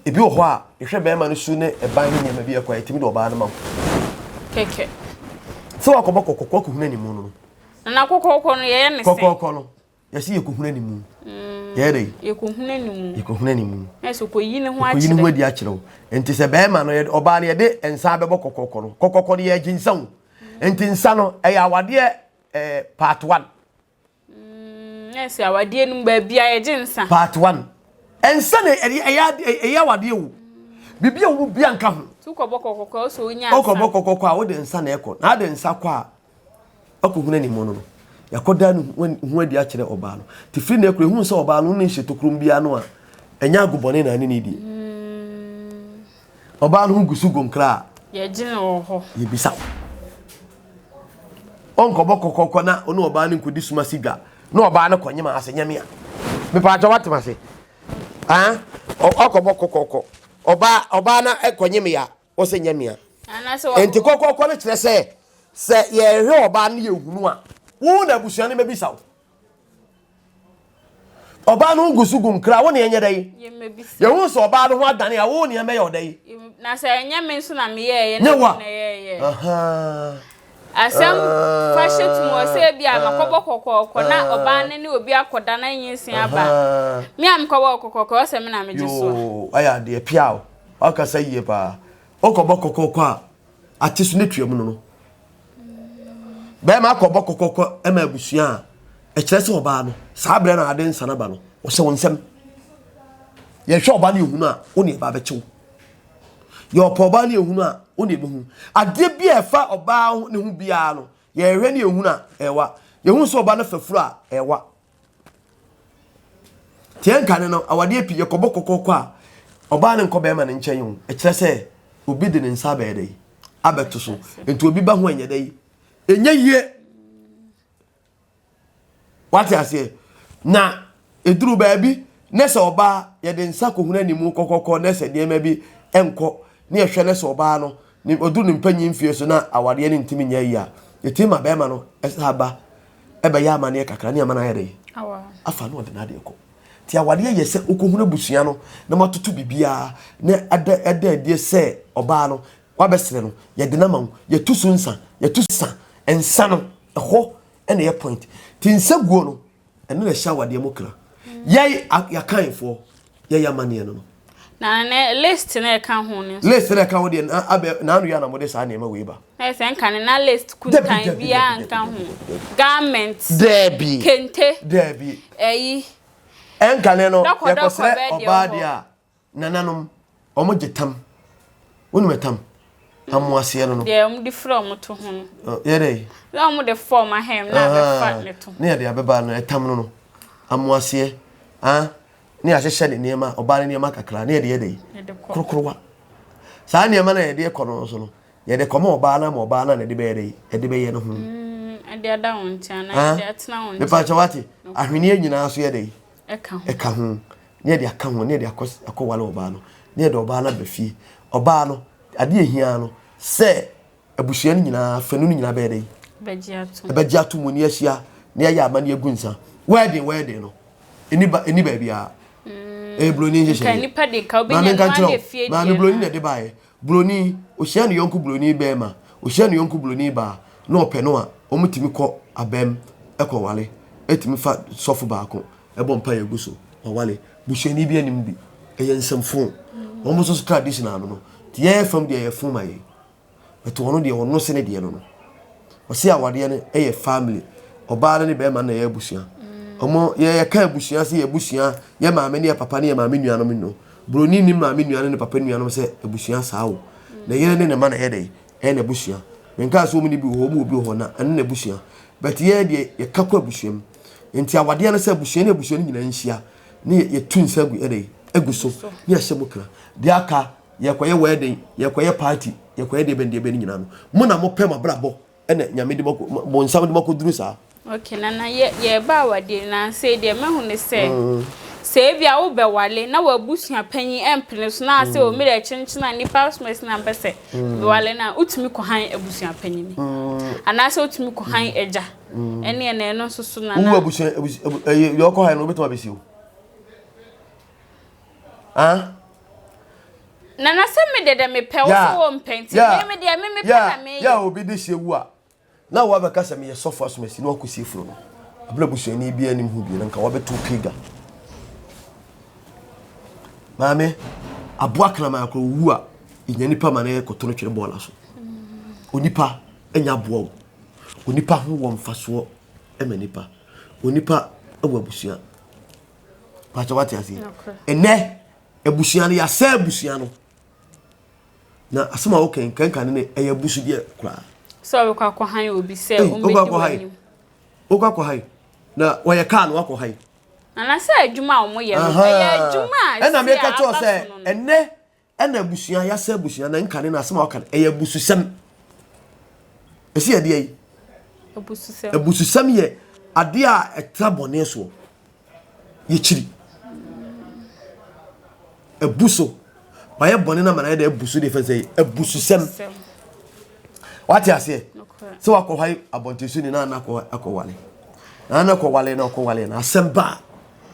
ebi wɔ hɔ a yɛhwɛ bɛrima no su ne ɛban ne nneɛma bi ɛkɔ a yɛtumi de ɔbaa no ma wo. Kɛkɛ. Sɛ wakɔbɔ kɔkɔɔkɔ akɔhunu anim no. Na kɔkɔɔkɔ no yɛyɛ ne sɛn? Kɔkɔɔkɔ no Yɛsi yɛkɔhunu animu. Mm. Yɛyɛ dɛ? Yɛkɔhunu animu. Yɛkɔhunu animu. Na sɛ kɔyi ne ho akyerɛ. Kɔyi ne ho adi akyerɛ wo. Nti sɛ bɛrima no yɛde ɔbaa no yɛde nsa bɛbɔ kɔkɔkɔ no. Kɔkɔkɔ no yɛgye nsa o. Nti nsa no ɛyɛ awadeɛ ɛɛ part one. Mm, na sɛ awadeɛ no mu baabi a yɛgye nsa. Part one. Nsa na ɛyɛ ɛyɛ ɛyɛ awadeɛ o. Biribi a wɔn bi anka ho. Tu kɔbɔ kɔkɔkɔ ɔsɛ onya nsa. Ɔkɔbɔ kɔkɔkɔ a wode nsa na ɛkɔ. Na ade nsa kɔ a Ɔkɔhunu animu no no, yɛakɔda ne ho adi akyerɛ ɔbaa no. Nti firi nnɛ kora, ɛhunu sɛ ɔbaa no ne nhyɛ tokurom biara no a, ɛnyɛ agobɔne na ne ne die. Ɔbaa no ho gu so gu nkra a, yɛgye no wɔ hɔ. Yɛbisa wo. Ɔnkɔbɔ kɔkɔkɔ na ɔne ɔbaa no nkɔdi suma si dwa na ɔbaa no kɔnyema ase nyame a. Mepaakyɛ woatem ase. Ɔkɔbɔ kɔkɔkɔ. Ɔbaa ɔbaa no kɔnyeme ya. Ɔsɛ nyɛ mea. Enti kɔkɔkɔ no kyerɛ sɛ, sɛ yɛhwɛ ɔbaa no yɛhunu a, wo na abusua no mɛbisa wo. Ɔbaa no ho gu so gu nkra, wo na ɛnyɛ dɛ yi. Yɛhu sɛ ɔbaa no ho adane a, wo na ɛmɛyɛ ɔdɛ yi. Na sɛ ɛnyɛ me nso na meyɛɛyɛ na wo na ɛyɛɛyɛ. Asɛm fa hyɛ tum wɔ sɛ ebi a makɔbɔ kɔkɔɔkɔ na ɔbaa no ne obi akɔda na nyinsɛn aba. Me a mekɔbɔ kɔkɔɔkɔ ɔsɛ me na megye so. Yoo, ayɛ adeɛ pia o. Wakasa yie paa. Wokɔbɔ kɔkɔkɔ a, ate so ne tua mu no no. Bɛrima akɔbɔ kɔkɔkɔ ma abusua a, ɛkyerɛ sɛ ɔbaa no, saa berɛ na ade nsa no ba no, ɔhyɛ wo nsam. Yɛhwɛ ɔbaa no yɛhunu a, wo ne ɛba bɛkye wo. Yɛ ɔpɛ ɔbaa no yɛhunu a, wo ne ɛbɛhu. Adeɛ bi a ɛfa ɔbaa ne ho biara no, yɛhwɛ ne yɛhunu a, ɛwa. Yɛhunu sɛ ɔbaa no fafuro a, ɛwa. Tiɛ nkane no, awadeɛ pii yɛkɔbɔ kɔkɔkɔ a, ɔbaa no nkɔ bɛrima no nkyɛn o. Ɛkyerɛ sɛ obi de ne nsa abɛyɛ dɛ abɛto so. Nti obi ba ho ɛnyɛ dɛ ɛnyɛ yie. Wate aseɛ? Na ɛduru baabi na sɛ ɔbaa yɛde nsa kɔhunu animu kɔkɔkɔ na sɛ nneɛma bi nkɔ ne yɛhwɛ na sɛ ɔbaa no ne ɔduru ne mpanyin mfie so na awadeɛ no ntumi nyɛ yie a, yɛtumi ma bɛrima no ɛsa ba ɛbɛyɛ amaneɛ kakra ne ama no ayɛ dɛ afa na ɔde n'adeɛ kɔ nti awadeɛ yɛ sɛ wokɔhunu abusua no na moatoto biribiara na ɛda ɛda adie sɛ ɔbaa no wabɛsrɛ no yɛde no ama wo yɛtu so nsa yɛtu sa nsa no ɛhɔ ɛna ɛyɛ point nti nsa guo no ɛno na ɛhyɛ awadeɛ mu kra yɛn yɛakanfoɔ yɛyɛ amanneɛ no no. Na ne list na ɛka ho no nso. List na ɛka ho deɛ na abɛ na ano yɛ na mode saa nneɛma wei ba. Na ɛsɛ nka ne na list kuntan biara nka ho. Garment. Daabi. Kente. Daabi. Ɛyi. Ɛnka ne no yɛkɔsrɛ ɔbaa deɛ a nananom wɔn gye tam. Wonim ɛtam? Amoaseɛ no no. Deɛ wɔn de fira wɔn to ho no. Yɛ dɛ. Na wɔn de fɔm ahɛm na abɛfa ne to. Ne yɛde abɛba no ɛtam no no. Amoaseɛ. Ah. ne yɛahyehyɛ ne nneɛma ɔbaa ne nneɛma kakra ne yɛde yɛ dɛ korokorowa saa nneɛma no a yɛde kɔ no nso no Yɛde kɔma ɔbaa no ama ɔbaa no na ɛde bɛyɛ dɛ ɛde bɛyɛ no ho. Ɛde ada wo nkyɛn anaa ɛde atena wo nkyɛn. Mepa kyɛ wate ahweneɛ nyinaa so yɛ dɛ ɛka ho. Ɛka ho. Ne yɛde aka ho ne yɛde akɔ akɔwale ɔbaa no ne yɛde ɔbaa no aba fie. Ɔbaa no adeɛ ehia no sɛ abusua no nyinaa fanu no nyinaa bɛyɛ dɛ. Bɛgye ato. Ɛbɛgye ato mu ne ahyia ne ayɛ ama ne agu nsa. Wedding wedding no ɛni ba ɛni baabiara. Ɛyɛ buroni nhyehyɛeɛ. Maame nka nkyerɛ wo maame buroni na ɛde baeɛ. Buroni, ɔhyia ne yɔnko buroni barima, ɔhyia ne yɔnko buroni baa, na ɔpɛ no a, wɔtumi kɔ abam kɔware, tumi fa sɔfo baako bɔ mpaeɛ gu so, wɔware. Busuani bi anim bi, ɛyɛ nsɛmfo. Wɔn nso so traditional no no, nti yɛn fam deɛ ɛyɛ fo ma yɛn. But ɔno deɛ ɔno se ne deɛ no no. Ɔse awadeɛ no yɛ family. Ɔbaa no ne bɛrima no na ɛyɛ abusua. Ɔmo yɛ yɛka abusua sɛ yɛ abusua, yɛ maame ne yɛ papa ne yɛ maame nuanom no. Broni nim maame nua ne ne papa nuanom sɛ abusua saa o. Ne yere ne ne ma na ɛyɛ dɛn? Ɛyɛ n'abusua. Menkaa sɛ wɔn ni bi wɔ hɔ, wɔn wɔ bi wɔ hɔ na ɛno n'abusua. But yɛ deɛ yɛka kɔ abusua mu. Nti awadeɛ no sɛ abusua ne abusua no nyinaa nhyia ne yɛtu nsa gu ɛdɛn? Agu so ne yɛhyɛ mu kra. Deɛ aka yɛkɔyɛ wedding, yɛkɔyɛ party, yɛkɔyɛ deɛ bɛn deɛ bɛn nyinaa no, mo na mopɛ mo abrabɔ ɛna nyame de mo bonsam de mo akɔduru saa. Okay nana yɛ yɛreba awadeɛ no nansa yi deɛ mahu ne sɛ sɛ ebia wobɛwale na w'abusua panyin ɛmpene so na asɛ o me deɛ kyenkyen a nipa asomasi na mpɛ sɛ mewale no a wotumi kɔhan abusua panyin anaasɛ wotumi kɔhan agya ɛne ɛna ɛno nso so nana. Wo abusua ɛyɛ deɛ ɔkɔhan no wobɛtumi abɛsi o. Ah. Nana sɛ me deɛ deɛ mepɛ wo sɛ wo mpɛ nti me me deɛ me mepɛ na meyɛ. Yɛ obi de hyɛ wu a na wabɛka sɛ meyɛ sɔfo asomasi na wakɔsie funu no abena busuani bi anim ho bi na nka wabɛto pega. Maame aboa kraman akora owu a ɛnya nipa ma no yɛ kɔto no twere bɔɔla so. Onipa nya aboa o. Onipa ho wɔ mfasoɔ ma nipa. Onipa wɔ abusua. Pakyɛ wate aseɛ. Ɛnɛ abusua no yɛasɛ abusua no. Na asɛm a woka nkanka ne ne ɛyɛ abusudeɛ koraa. Sɛ ɔrekɔ akɔhan obi sɛ ɔmmɛdi w'anim. Wokɔ akɔhan na wɔyɛ kaa no wakɔhan. Nana sɛ adwuma a wɔyɛ no ɛyɛ adwuma a ɛna meka kyerɛ sɛ ɛnɛ Ɛna abusua yasɛ abusua na nkane na asɛm a ɔka no ɛyɛ abususɛm. Ɛsi yɛ deɛ yi. Abususɛm. Abususɛm yɛ adeɛ a ɛtra bɔne soɔ. Yɛkyiri. Abu so. Wayɛ bɔne na mana yɛ dɛ abu so deɛ fɛn sɛ abususɛm. Wate aseɛ? Sɛ wakɔ hɔ abɔnten so ni na ana akɔ akɔwale. Na ana akɔwale na ɔkɔwale na asɛm baa.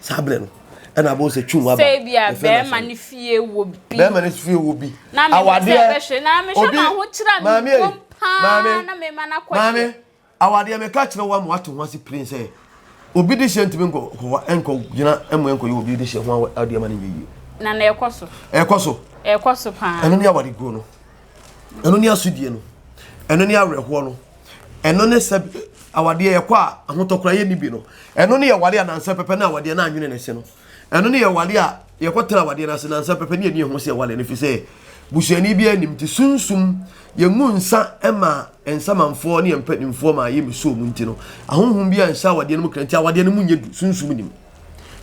Saa berɛ no, ɛna abɛhu sɛ twum aba. Sɛ ebia bɛrima ne fie wɔ bi. Bɛrima ne fie wɔ bi. Na me pɛ sɛ ɛbɛhwɛ na mehwɛ ma ahokyerɛ a me wom paa na mema no akɔ deɛ. Maame, awadeɛ meka kyerɛ wo ama wate ho ase pirin sɛ obi de hyɛ ntumi nkɔ nkɔ gyina mmoa nkɔyɛ obi de hyɛ ho adeɛ ma no nyɛ yie. Na na ɛkɔ so. Ɛkɔ so. Ɛkɔ so paa. Ɛno ne awadeguo no. Ɛno ne asodie no. Ɛno ne awerɛhoɔ no. Ɛno ne sɛ awadeɛ yɛkɔ a ahotɔ koraa yɛnni bi no. Ɛno ne yɛware a nansa pɛpɛ na awadeɛ no anwene ne se no. Ɛno ne yɛware a yɛkɔtena awadeɛ no ase nansa pɛpɛ ne yɛni ɛho sɛ yɛware no ɛfiri sɛ busuani bi anim nti sunsum yɛngu nsa ma nsamanfoɔ ne yɛn mpanimfoɔ ma yɛmmɛsuo mu nti no ahonhom bi anhyɛ awadeɛ no mu kra nti awadeɛ no mu nyɛ du sunsum nim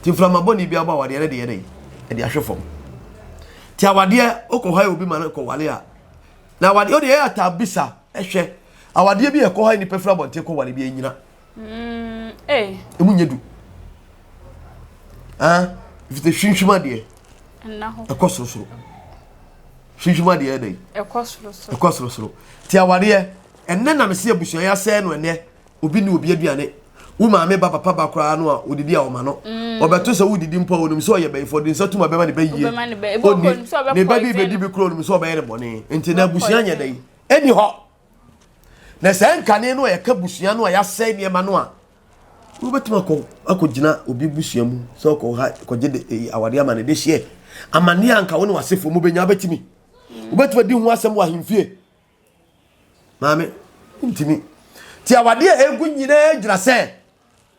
nti mframa bɔne bi abɔ awadeɛ no de yɛ dɛn ɛde ahwe fam nti awadeɛ wokɔ hɔ obi ma no kɔwale a na awadeɛ wode ɛyɛ ataa bisa ɛhwɛ awadeɛ bi ɛkɔ hɔ nipa firi abɔnten kɔ wale bi ɛnyina mm, eh. ɛmu nyɛ du ah ɛfisɛ hwinhwim adeɛ ɛkɔ sorosoro hwinhwim adeɛ ɛdɛn ɛkɔ sorosoro nti awadeɛ ɛnɛ na mesi abusua yɛ asɛe no ɛnɛ Obi ne obi aduane. Wo maame ba papa ba koraa no a odidi a ɔma no. Mm. Ɔbɛto sɛ wodidi mpo a onim sɛ ɔyɛ bɛyifo ɔde nsa tum abɛma ne ba yie. Ɔni ne ba bi bɛdi bi koraa onim sɛ ɔbɛyɛ ne bɔne. Nti na abusua nyɛ dɛn? Ɛni hɔ. Na sɛ nkane no a yɛka busua no a yɛasɛe nneɛma no a wobɛtumi akɔ akɔgyina obi busua mu sɛ ɔkɔ ha kɔgye de eh, awadeɛ ama ne de hyeɛ amanneɛ anka wo ne w'asefoɔ mu bɛnya wobɛtumi wobɛtumi adi ho asɛm wɔ ahemfie Maame, ntumi. Ti awadeɛ a egu nyinaa gyina sɛ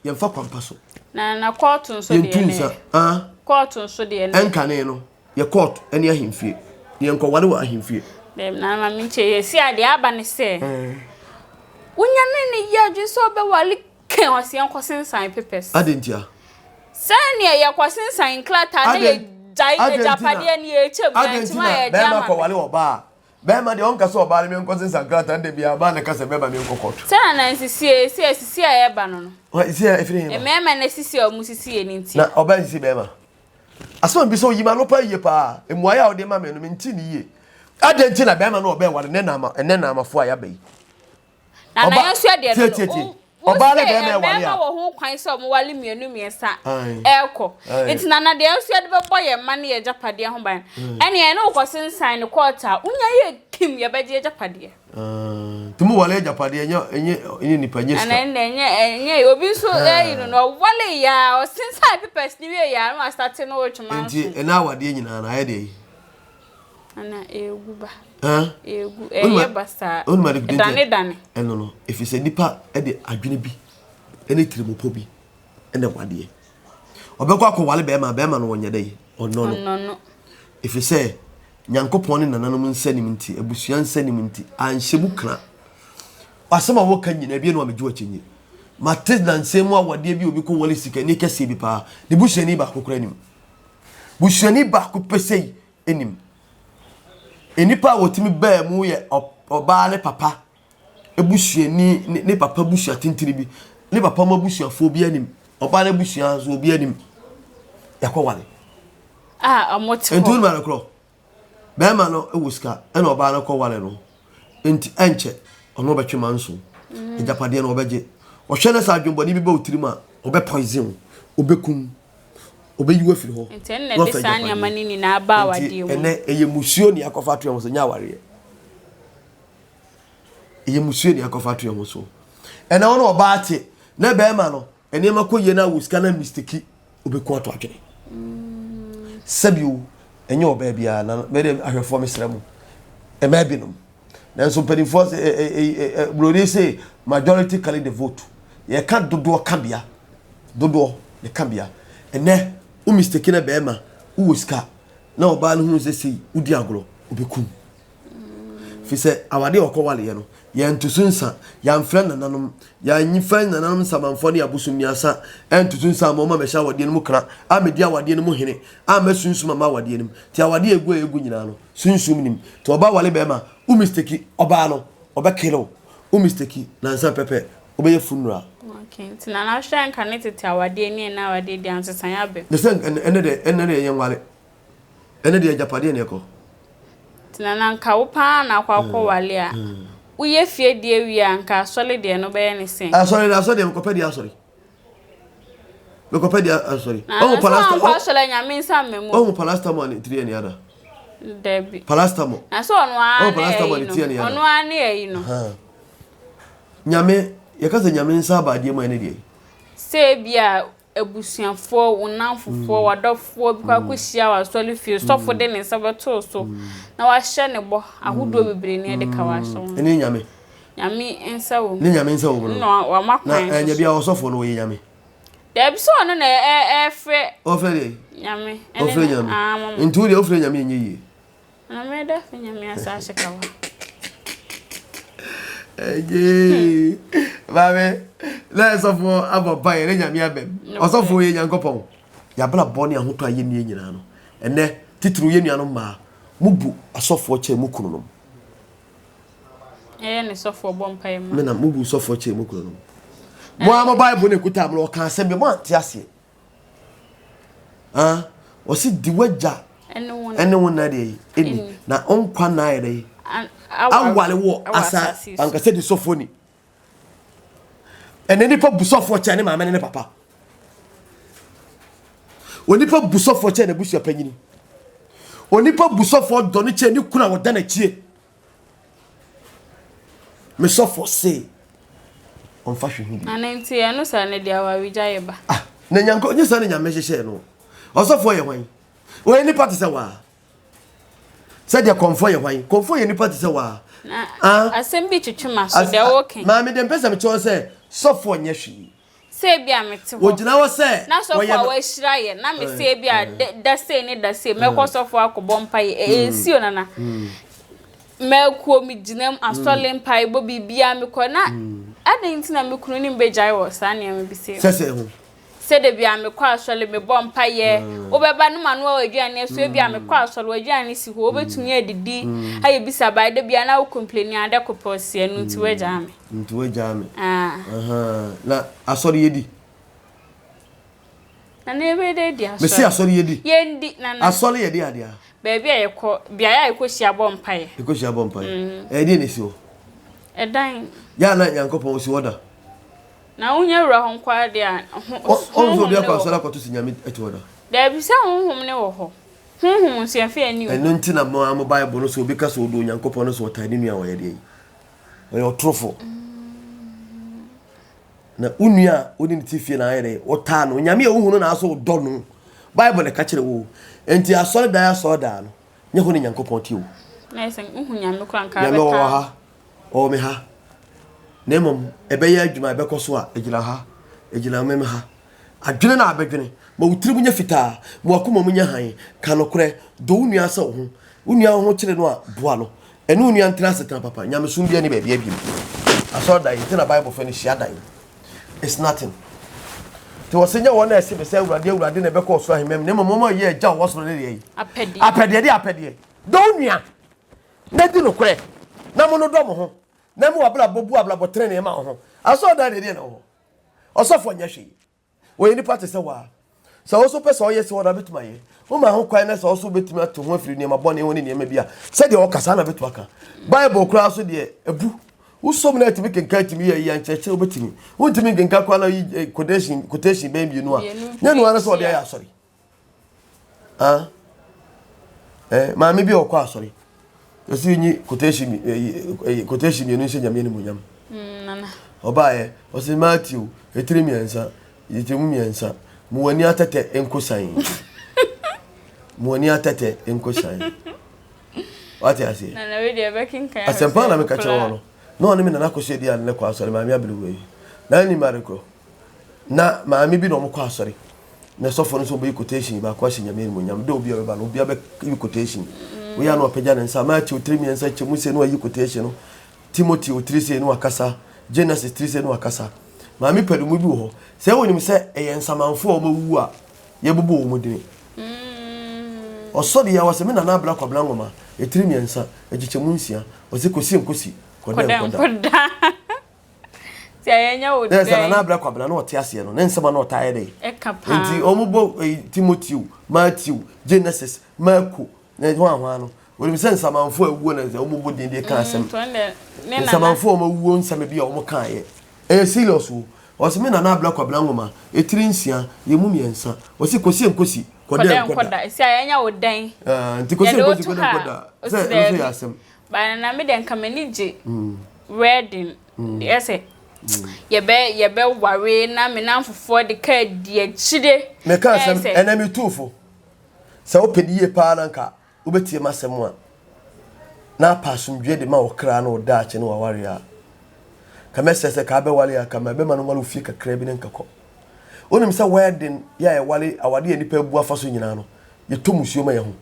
yɛmfa kwampa so. Na na kɔɔto nso deɛ Yɛntu nsa. Ah. Kɔɔto nso deɛ ne. Ɛnkane no, yɛ kɔɔto ɛne ahemfie. Yɛnkɔware wɔ ahemfie. Dɛm na maame nkyɛ yɛsi adeɛ aba ne sɛ. Wonya ne ne yɛ adwene sɛ ɔbɛware kɛn ɔsɛ yɛnkɔ sensan papers. Adɛn ntia? Sɛnea yɛkɔ sensan nkrataa na yɛgyae agyapadeɛ ne yɛkyɛ mu na ntoma yɛde ama. Bɛrima kɔware ɔbaa. Bɛrima deɛ ɔnka sɛ ɔbaa no menkɔ sensan krataa no da biara ɔbaa na ɛka sɛ bɛrima menkɔ kɔɔto. Sɛ na na nsisie sɛ asisi a ɛreba no no. Sisi a ɛfiri he ba? Mmarima na asisi a wɔn sisi yɛ no nti. Na ɔbaa nsisi bɛrima. Asɛm a mebisa wo yi m'ano paa yie paa. Mmuaeɛ a wode ma me no mente no yie. Adɛn nti na bɛrima no ɔbɛn ware nnɛ naama ɛnnɛ naamafoɔ a yɛaba yi? Na na Ɔba yɛn nso yɛ deɛ tie no tie no tie. wo Ɔbaa ne sɛ bɛrima ɛware mmarima a. wɔ ho kwan sɛ wɔn wale mmienu mmiɛnsa Ae. ɛrekɔ Ae. nti na na deɛ nso yɛde bɛbɔ yɛn mma ne yɛn agyapadeɛ ho ban ɛne ɛne wokɔ sensan ne kɔɔto a wonya yɛ kim yɛbɛgye agyapadeɛ. Ah, nti mo wale agyapadeɛ ɛnyɛ ɛnyɛ ɛnyɛ nipa ɛnyɛ Ɛna sika. ɛnna ɛnyɛ ɛnyɛ obi nso ɛyi no na ɔwale yɛ a ɔsensan papers ne wie yɛ a na wasate no retwema Nti nso. ɛna awadeɛ nyinaa na ayɛ deɛ yi. Ana egu ba. Huh? Egu ɛyɛ basaa. Onim ade kudi nti. Ɛdane dane. Ɛno no, ɛfiri sɛ nipa de adwene bi ɛne tirimopɔ bi ɛna wadeɛ. Ɔbɛkɔ akɔwale bɛrima, bɛrima no ɔnyɛ dɛ ɔnɔ no. Ɔnɔ no. Ɛfiri sɛ Nyankopɔn ne nananom nsa nim nti, abusua nsa nim nti, anhyɛ mu kra. Asɛm a wɔka nyinaa ebie no a megye w'akyinnye. Mate nansa mu awadeɛ bi obi kɔ wale sikani kɛseɛ bi paa, ne busuani baako koraa nim. Busuani baako pɛ sei nim. Nnipa a wɔtumi baa mu yɛ ɔbaa ne papa busuani ne ne papa busua tentene bi ne papa mu abusuafoɔ bi anim. Ɔbaa no abusua nso obi anim. Yɛakɔware. A wɔte hɔ. Nti wonim ade korɔ? Bɛrima no wɔ sika ɛna ɔbaa no kɔware no. Nti ɛnkyɛ ɔno ɔbɛtwe manso. Agyapadeɛ no ɔbɛgye. Ɔhwɛ na sɛ adwemmɔne bi ba wo tirim a, ɔbɛ poison wo, ɔbɛkum ɔbɛyi wo afiri hɔ. Nti ɛno na ɛde saa nneɛma no nyinaa ba awadeɛ mu. Ɛnɛ ɛyɛ musuo ne akɔfa ato yɛn ho so nyɛ awareɛ. Ɛyɛ musuo ne akɔfa ato yɛn ho so. Ɛnɛ wɔn ɔbaa te na bɛrima no nneɛma kɔ yie na awɔ sika na mistake obɛku ato atwene. Sɛbi o ɛnyɛ ɔbaa biara na mɛde ahwɛfoɔ mesrɛ mo mmaa binom. Nanso mpanimfoɔ sɛ ɛ ɛ ɛ buroni se majority carry the vote. Yɛka dodoɔ ka bea. Dodoɔ ne ka bea. Ɛnɛ wo mistake na bɛrima wowɔ sika na ɔbaa no hunu sɛ sei wodi agorɔ obɛkum. Fi sɛ awadeɛ a ɔkɔ waleɛ no yɛnto so nsa yɛamfrɛ nananom yɛanyimfa nananom nsamanfoɔ ne abosom mmiɛnsa ɛnto so nsa ama ɔma mɛhyɛ awadeɛ no mu kra amɛdi awadeɛ no mu hene amma sunsum amma awadeɛ no mu nti awadeɛ a ɛgu a ɛgu nyinaa no Sunsum nim. Nti ɔbaa wale bɛɛma, wo mistake ɔbaa no, ɔbɛ kill wo. Wo mistake nansa pɛpɛ, wobɛyɛ funeral. Okay, nti Nana hwɛ anka ne tete awadeɛ ne ɛnɛ awadeɛ deɛ ansesaeɛ abam. Ne sɛ ɛnɛ deɛ ɛnɛ deɛ yɛnware. Ɛnɛ deɛ agyapadeɛ na ɛkɔ. Nti Nana nka wo paa na akɔ akɔ wale a, woyɛ fie deɛ wie a nka asɔre deɛ no wobɛyɛ ne sɛn? Asɔre deɛ asɔre deɛ mekɔpɛ deɛ asɔre. Mekɔpɛ deɛ asɔre. Na na sɛ wankɔ asɔre a nyame nsa mma mu. Ɔhu parastamol a ne tiri yɛ ne ada. Dabi. Parastamol. Na sɛ ɔno ara ne ayi no. Ɔno ara ne ayi no. Nyame yɛka sɛ nyame nsa aba adeɛ mu a ɛne deɛ. Sɛ ebi a abusuafoɔ, wo nnamfofoɔ, w'adɔfoɔ bi kɔ akɔhyia wɔ asɔre fie, sɔfo de ne nsa bɛto so na wahyɛ ne bɔ ahodoɔ bebree ne ɛde ka w'ahyɛ ho. Ɛne nyame. Nyame nsa wɔ mu. Ne nyame nsa wɔ mu no. Na wama kwan Na ɛnyɛ bia ɔsɔfo no ɔyɛ nyame. Dabi sɛ ɔno na ɛfrɛ. Ɔfrɛ deɛ. Nyame. Ɔfrɛ nyame. Nti wo deɛ wofrɛ nyame ɛnyɛ yie. Na mɛda fɛ nyame asa ahyɛ kawa. Ɛgyee. Maame, na ɛsɔfo abɔ mpa yɛ ne nyame abɛm. Ɔsɔfo yɛ nyankopɔn. Yɛabra bɔ ne ahotɔ a yɛnnie nyinaa no. Ɛnɛ, titiriw yɛn nuanom mmaa, mubu asɔfoɔ kyɛn mo kununom. Ɛyɛ ne sɔfoɔ bɔ mpaeɛ ma. Me na mo bu sɔfoɔ kyɛn mo kununom. Mo ara mo Bible na ekuta mo na ɔka asɛm bi mo ante aseɛ. Ah, ɔsi di w'agya ɛne wo na deɛ yi ɛni na ɔnkwa na ayɛ dɛ yi awale wɔ asa ankasa di sɔfoɔ ni. Ɛnɛ nipa bu sɔfoɔ kyɛn ne maame ne ne papa. Onipa bu sɔfoɔ kyɛn n'abusua panyini. Onipa bu sɔfoɔ dɔ no kyɛn ne kunu a ɔda n'akyie. Me sɔfoɔ se ɔmfa hwɛ ho bi. Na ne nti ɛno saa ne deɛ awaregya yɛ ba. Ah, na nyanko nye saa ne nyame hyehyɛ no. Ɔsɔfoɔ yɛ hwan? Ɔyɛ nipa te sɛ waa. Sɛdeɛ kɔmfoɔ yɛ hwan? Kɔmfoɔ yɛ nipa te sɛ waa. Na Ah. asɛm bi twetwe m'aso deɛ woka yi. Maame deɛ mpɛ sɛ mekyerɛ wo sɛ sɔfoɔ nyɛ hwee. Sɛ ebi a mete hɔ. Wɔgyina hɔ sɛ Na sɔfo wɔyɛ a no. wahyira yɛ na me sɛ ebi a da sei ne da sei mɛkɔ sɔfo akɔbɔ mpaeɛ ɛnsi o nana. Mɛkuo megyina mu asɔle mpaebɔ biribiara mekɔ na adɛn nti na me kunu ne me bɛgyae wɔ saa nneɛma bi sei ho. Sɛ sɛ ho. Sɛ da biara mekɔ asɔre, mebɔ mpaeɛ, wobɛba no manoa w'aduane so, ebia mekɔ asɔre, w'aduane si hɔ, wobɛtumi adidi, ayɛ bisa bae, da biara na wo complaini a, dɛ kopɛ ɔse, ɛno nti woagyaa me. Nti woagyaa me. Ah. Na asɔre yɛdi. Nana yɛbɛyɛ dɛ adi asɔre. Mesi asɔre yɛdi. Yɛndi, nana. Asɔre yɛde adeɛ a. Baabi a yɛkɔ, beaeɛ a yɛkɔhyia bɔ mpaeɛ. Yɛkɔhyia bɔ mpaeɛ. Ɛdeɛ na ɛsi hɔ? Ɛdan. Yɛ a na Nyankopɔn si hɔ da. Na wonya wura hɔ nko ara deɛ a, ho, honhom ne wɔ hɔ. Ɔnso obi akɔ asɔre akɔto sɛ Nyame te hɔ da. Daabi, sɛ honhom ne wɔ hɔ. Honhom nso yɛmfa yɛn ani o. Ɛno nti na mo ara mo Bible no sɛ obi ka sɛ ɔdɔ Onyankopɔn no sɛ ɔtaa ne nua a ɔyɛ deɛ yi. Ɔyɛ ɔtorofo. Na wo nua a wode ne te fie na ayɛ dɛ wotaa no. Onyame a wohu no na asɛ wodɔ no. Bible na ɛka kyerɛ wo. Enti asɔredan asɔredan no, nyɛ hɔ ne Nyankopɔn te o. Na yɛ sɛ wohu Nyame koraa nka Nyame ɔwɔ ha. Ɔwɔ me ha. Na mmom ɛbɛyɛ adwuma a ɛbɛkɔ so a, ɛgyina ha, ɛgyina mem ha. Adwene na abɛdwene. Ma wo tirim nyɛ fitaa, ma w'akoma mu nyɛ hann. Ka nokorɛ, dɔ wo nua sɛ wo ho. Wo nua ho kyere no a, boa no. Ɛne wo nua ntena asetena papa. Nyamesom biara nni baabi abiem. Asɔredan, nti na Bible frɛ no hyiadan. It's nothing. Nti wɔse nyɛ wɔn a ɛse me sɛ Awurade, Awurade na ɛbɛkɔ ɔsoro ahemman mu, na mmom wɔn a wɔyɛ Agya a ɔwɔ soro no deɛ yi. Apɛdeɛ. Apɛdeɛ deɛ apɛdeɛ. Dɔ wo nua. Na di nokorɛ, na monodɔ mo ho, na mo abrabɔ bu abrabɔ tenenee ma wo ho. Asɔredan deɛ deɛ na ɛwɔ hɔ? Ɔsɔfoɔ nyɛ hwee. Ɔyɛ nipa te sɛ wo ara. Sɛ wo nso wopɛ sɛ ɔyɛ sɛ wɔn a, bɛtumi ayɛ. Woma ho kwan na sɛ wo nso wobɛtumi ate ho afiri nneɛma bɔne ho ne nneɛma bi a, sɛdeɛ ɔka saa na bɛtumi aka. Bible koraa so deɛ, abu. Wosɔ mu na atumi kenkan atumi yɛ yɛ nkyerɛkyerɛ wobɛtumi. Wontumi nkenkan koraa na yi eh, quotation quotation bɛyɛ mmienu a, nyɛ no ara sɛ ɔde ayɛ asɔre. Ah, eh, maame bi a ɔkɔ asɔre yɛsɛ yɛnyi quotation eh, eh, quotation mmienu nhyɛ nyame animuonyam mm, ɔbaeɛ ɔsɛ Matthew etiri mmiɛnsa yɛkyɛ mu mmiɛnsa mo w'ani atɛtɛ nko san mo w'ani atɛtɛ nko san wate aseɛ asɛmpa na meka kyerɛ wɔ no na ɔne me nana kɔhyɛ di a ne kɔ asɔre maame abere wei na anim adekorɔ Na maame bi na wɔn kɔ asɔre. Na sɔfo no nso ɔbɛyi quotation baako ahyɛ nyame animuonyam. Dɛ obi a ɔbɛba no, obi abɛyi quotation. Woyɛ a na wapagya ne nsa. Matthew tiri mmiɛnsa kyɛ mu sei na wayi quotation no. Timothy tiri sei na wakasa. Genesis tiri sei na wakasa. Maame pɛdumu bi wɔ hɔ. Sɛ wonim sɛ ɛyɛ nsamanfoɔ a wɔawuwu a yɛbobɔ wɔn dini. Ɔsɔre yi a wɔsɛ me nana abla kwabena nwoma etiri mmiɛnsa ekyekyɛmu nsia. Ɔsɛ kosi nkosi kɔdɛ nkɔda. Ti a yɛnyɛ wo dɛn. Sɛ Nana Abrɛ Kwabena na ɔte aseɛ no, ne nsɛm a na ɔtaa yɛ dɛn? Ɛka paa. Nti wɔn bɔ eh, Timoteo, Matthew, Genesis, Marko, na hwan hwan no. Wɔnim sɛ nsamanfoɔ a awuo na sɛ wɔn bɔ din de ka asɛm. Nsamanfoɔ a wɔn awuo nsɛm bi a wɔn kaeɛ. Ɛyɛ serious o. Ɔsɛ me Nana Abrɛ Kwabena nwoma, etiri nsia, yɛ mu mmiɛnsa. Ɔsi kosi nkosi, kɔdɛ nkɔda. Esi a yɛnyɛ wo dɛn? Ah, nti kosi nkosi kɔdɛ nkɔda. Sɛ ɛno nso yɛ asɛm. Ba na me deɛ nka m'ani gye wedding deɛ sɛ yɛbɛ yɛbɛ ware na me namfofoɔ de kaa di akyire. Meka asɛm ɛnɛ me tu fo sɛ wopɛ ne yie paa na nka wobɛtie m'asɛm a na apa asomdwoeɛ de ma wo kra na wo daakye ne waware a ka mɛsɛ sɛ ka abɛware a ka ma ɛbɛma no nware wo fie kakra bi ne nka kɔ wonim sɛ wedding yɛ a yɛware awadeɛ a nnipa abu afa so nyinaa no Yɛtɔ musuo ma yɛn ho.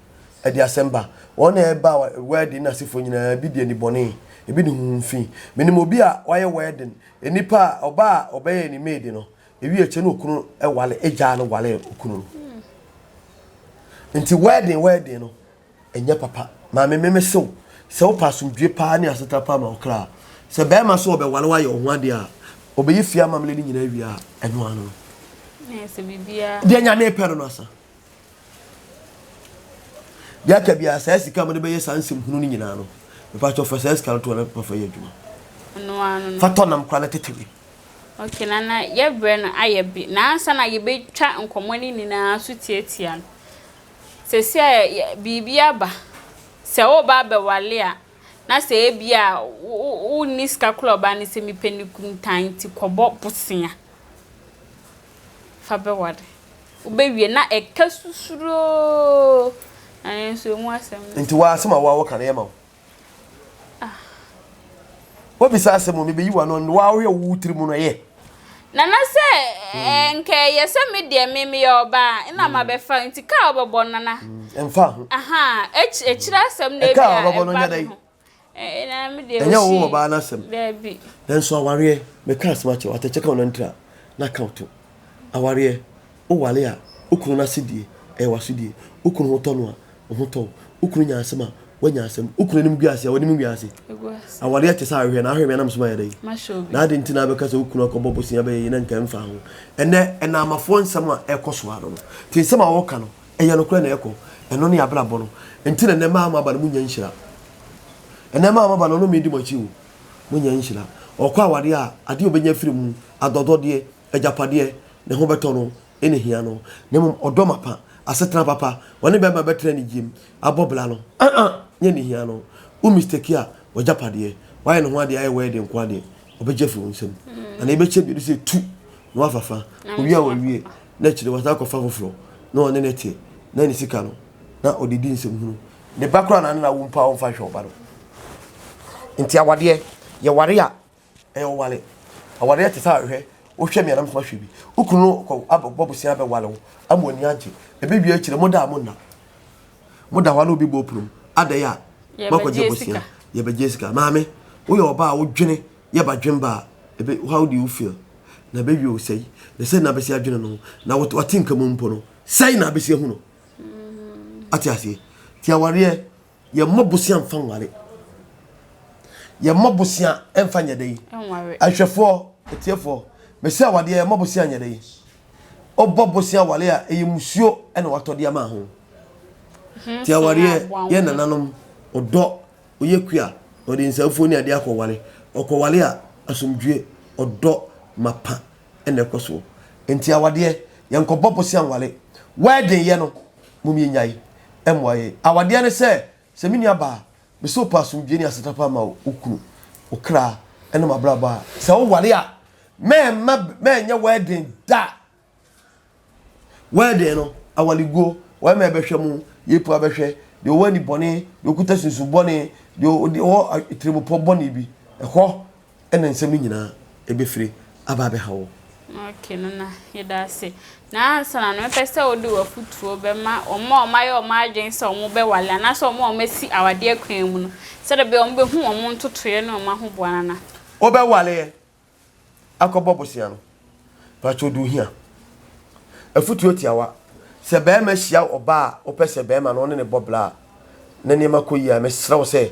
Ɛde asɛm ba. Wɔn a ɛba wedding no asefoɔ nyinaa, ebi di anibɔne, ebi de honhom fi. Menim obi a wayɛ wedding, nnipa a, ɔbaa a ɔbɛyɛɛ ne maid no, ewie akyire no okunu wale, egyaa no wale okunu no. Nti wedding wedding no, ɛnyɛ papa. Maame me mese wo, sɛ wopɛ asomdwie paa ne asetena paa ma wo kra a, sɛ bɛrima so ɔbɛwale wo ayɛ wo ho adeɛ a, ɔbɛyɛ fie amammerɛ no nyinaa wie a, ɛno ano no. Deɛ Nyame pɛ no no asa. Deɛ aka biara saa sika a mode bɛyɛ saa nsɛm hunu no nyinaa no, mepakyɛw fa saa sika no to hɔ na fa yɛ adwuma. Fa tɔ nam koraa na tete we. Okay, Nana, yɛbrɛ no ayɛ bi. Na ansa na yɛbɛtwa nkɔmmɔ no nyinaa so tiatia no, seesei a biribi aba, sɛ woreba abɛwale a, na sɛ ebia wonni sika koraa a ɔbaa no sɛ mepɛ ne kuntan nti kɔbɔ bosea fa bɛware. Wobɛwie na ɛka susuroo na nanso emu asɛm ne Nti waa asɛm a waa wɔka no yɛ ma wo? Ah. Wobisa asɛm o, mebɛyi w'ano no waa wohwɛ wo tiri mu no ɛyɛ? Nana sɛ eh, nka ɛyɛ sɛ me deɛ me meyɛ ɔbaa na mabɛfa nti kaa wobɛbɔ no nana. Ɛmfa ho. Aha, akyire asɛm na ebi a ɛba me ho. Ɛnyɛ wo ɔbaa no asɛm. Nanso awareɛ, meka asɛm akyerɛ wo, atɛkyɛ ka wo nantiri a, na aka wo to. Awareɛ. Woware a, wo kunu no asodie, ɛyɛ w'asodie. Wo kunu ho tɔ no a, wo ho tɔ wo. Wo kunu nya asɛm a, woanya asɛm. Wo kunu anim gu ase a, w'anim ngu ase. Awareɛ te sɛ ahwehwɛ, na ahwehwɛ me anam so mayɛ dɛn? Na adɛn nti na abɛka sɛ wo kunu akɔbɔ bosea bɛyɛ yi na nka ɛmfa ho? Ɛnnɛ, ɛnamafoɔ nsɛm a ɛkɔ so ara no, nti nsɛm a wɔka no, ɛyɛ nokorɛ na ɛkɔ. Ɛno ne abrabɔ no. Nti na nnɛ mmaa a moaba no, monnya nhyira. Ɛnnɛ mmaa a moaba no, ɔno medi mo akyi o. Monnya nhyira. Ɔkɔ awareɛ a, adeɛ a ɔbɛnya afiri mu, adɔdɔdeɛ, agyapadeɛ, ne ho bɛtɔ no, na ehia no, na mmom ɔdɔ mapa, asetena papa, ɔne bɛrima bɛtena anigye mu, abɔ bra no, uh-uh, nyɛ na ehia no. Wo mistake a, w'agyapadeɛ, wayɛ ne ho adeɛ ayɛ wedding nko adeɛ, ɔbɛgye afiri wo nsam. Anaa ɛbɛkyɛ mmienu sɛ tu na wafa fa, owie a wawie, na akyire wasan akɔfa foforɔ, na ɔne no te, na ne sika no, na ɔde di nsɛmhunu. Ne ba koraa na ne na wo mpo a ɔmfa nhwɛ ɔba no. Nti awadeɛ, yɛware a, Ɛyɛ ɔware. Awareɛ te sɛ ahwehwɛ. Wohwɛ me a na me nso mahwɛ bi. Wo kunu no kɔ abɛbɔ bosea abɛware wo ama w'ani agye. Ɛbɛwie akyire moda a monna. Moda hɔ a na obi bɔ pono mu. Adɛn a moakɔgye bosea. Yɛbɛgye sika. Maame, woyɛ ɔbaa a wodwene yɛ badwemba a, ɛbɛ, how do you feel? Na ɛbɛwie wo sɛe. Na sɛn na abɛsi adwene no ho? Na wate nka mu mpo no, sɛn na abɛsi ahu no? Ate aseɛ? Nti awareɛ Yɛmmɔ bosea mfa nware. Yɛmmɔ bosea mfa nyɛ dɛ. Ahwɛfoɔ, atiefoɔ, mese awadeɛ yɛmmɔ bosea nyɛ dɛ. Wobɔ bosea ware a, ɛyɛ musuo na watɔ de ama ho. Ti awareɛ, yɛ nananom, ɔdɔ, oyɛ kua, ɔde nsafuo ne adeɛ akɔware. Ɔkɔware a, asomdwie, ɔdɔ mapa na ɛkɔ soɔ. Nti awadeɛ, yɛnkɔbɔ bosea nware. Wedding yɛ no, mom yɛnyae. mmoa yɛn. Awadeɛ ne sɛ, sɛ me nua baa, me sɛ wopɛ asomdwoeɛ ne asetena pa ma wo kunu, wo kra ne m'abrabɔ a, sɛ woware a, mɛmma mɛnyɛ wedding da. Wedding no, awareguo, wɔma ɛbɛhwɛ mu, yɛpu abɛhwɛ, deɛ ɔwɔ ani bɔne, deɛ ɔkuta sunsun bɔne, deɛ ɔwɔ tirimupɔ bɔne bi, ɛhɔ ɛna nsɛm no nyinaa ɛbɛfiri aba abɛha wo. Ok Nana, yɛda ase. Na ansa na no, mɛpɛ sɛ wode w'afotuo bɛma wɔn a wɔayɛ wɔn adwene sɛ wɔbɛwale anaasɛ wɔn a wɔasi awadeɛ kwan mu no, sɛdeɛ ɛbɛyɛ a wɔbɛhu wɔn ntotoeɛ ne wɔn ahoboa Nana. Wobɛwaleɛ akɔbɔ bosea no, pakyɛ ɔde ohia. Afotuo tiawa, sɛ barima hyia ɔbaa a wopɛ sɛ barima no ɔne ne bɔ bra a, na nneɛma kɔ yie a, mesrɛ wo sɛ,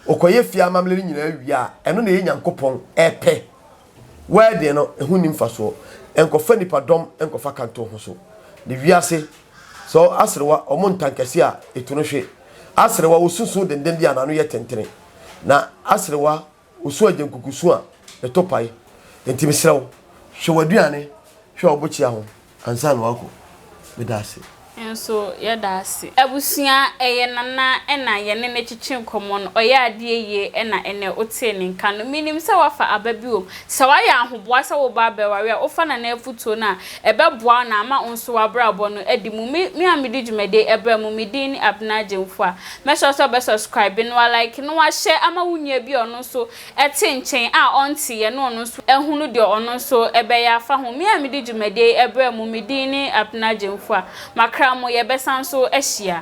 wokɔyɛ fie amammerɛ no nyinaa wie a, ɛno na ɛyɛ Nyankopɔn pɛ. Wedding no, ɛho nni mfasoɔ. Nkɔfa nnipadɔm nkɔfa kanto ho so. Ne wiase, sɛ aserewa, wɔn ntankɛse a, ɛtu no hwe. Aserewa, wɔsusu denden de a, n'ano yɛ tentene. Na aserewa, Osu agyankuku su a, ɛtɔ pae. Enti mesrɛ wo, hwɛ w'aduane, hwɛ wo bokyea ho ansa na woakɔ. Meda ase. Nso yɛda ase. Abusua ɛyɛ Nana na yɛne no kyekye nkɔmmɔ no, ɔyɛ adeɛ yie na ɛnɛ wotee ne nka no. Menim sɛ woafa aba bi wom. Sɛ woayɛ ahoboa sɛ woreba abɛware a, wofa Nana afutuo no a, ɛbɛboa wo na ama wo nso w'abrabɔ no adi mu. Me me a medi dwumadie yi ɛbrɛ mo, me din ne Abena Gyamfua. Mɛsrɛ wo sɛ wobɛ subscribe na wa like na wa share ama wo nua bi a ɔno nso te nkyɛn a ɔnteeɛ na ɔno nso ahunu deɛ ɔno nso bɛyɛ afa ho. Me a medi dwumadie yi brɛ mo, me din ne Abena Gyamfua. Makra mo, yɛbɛsan nso ahyia.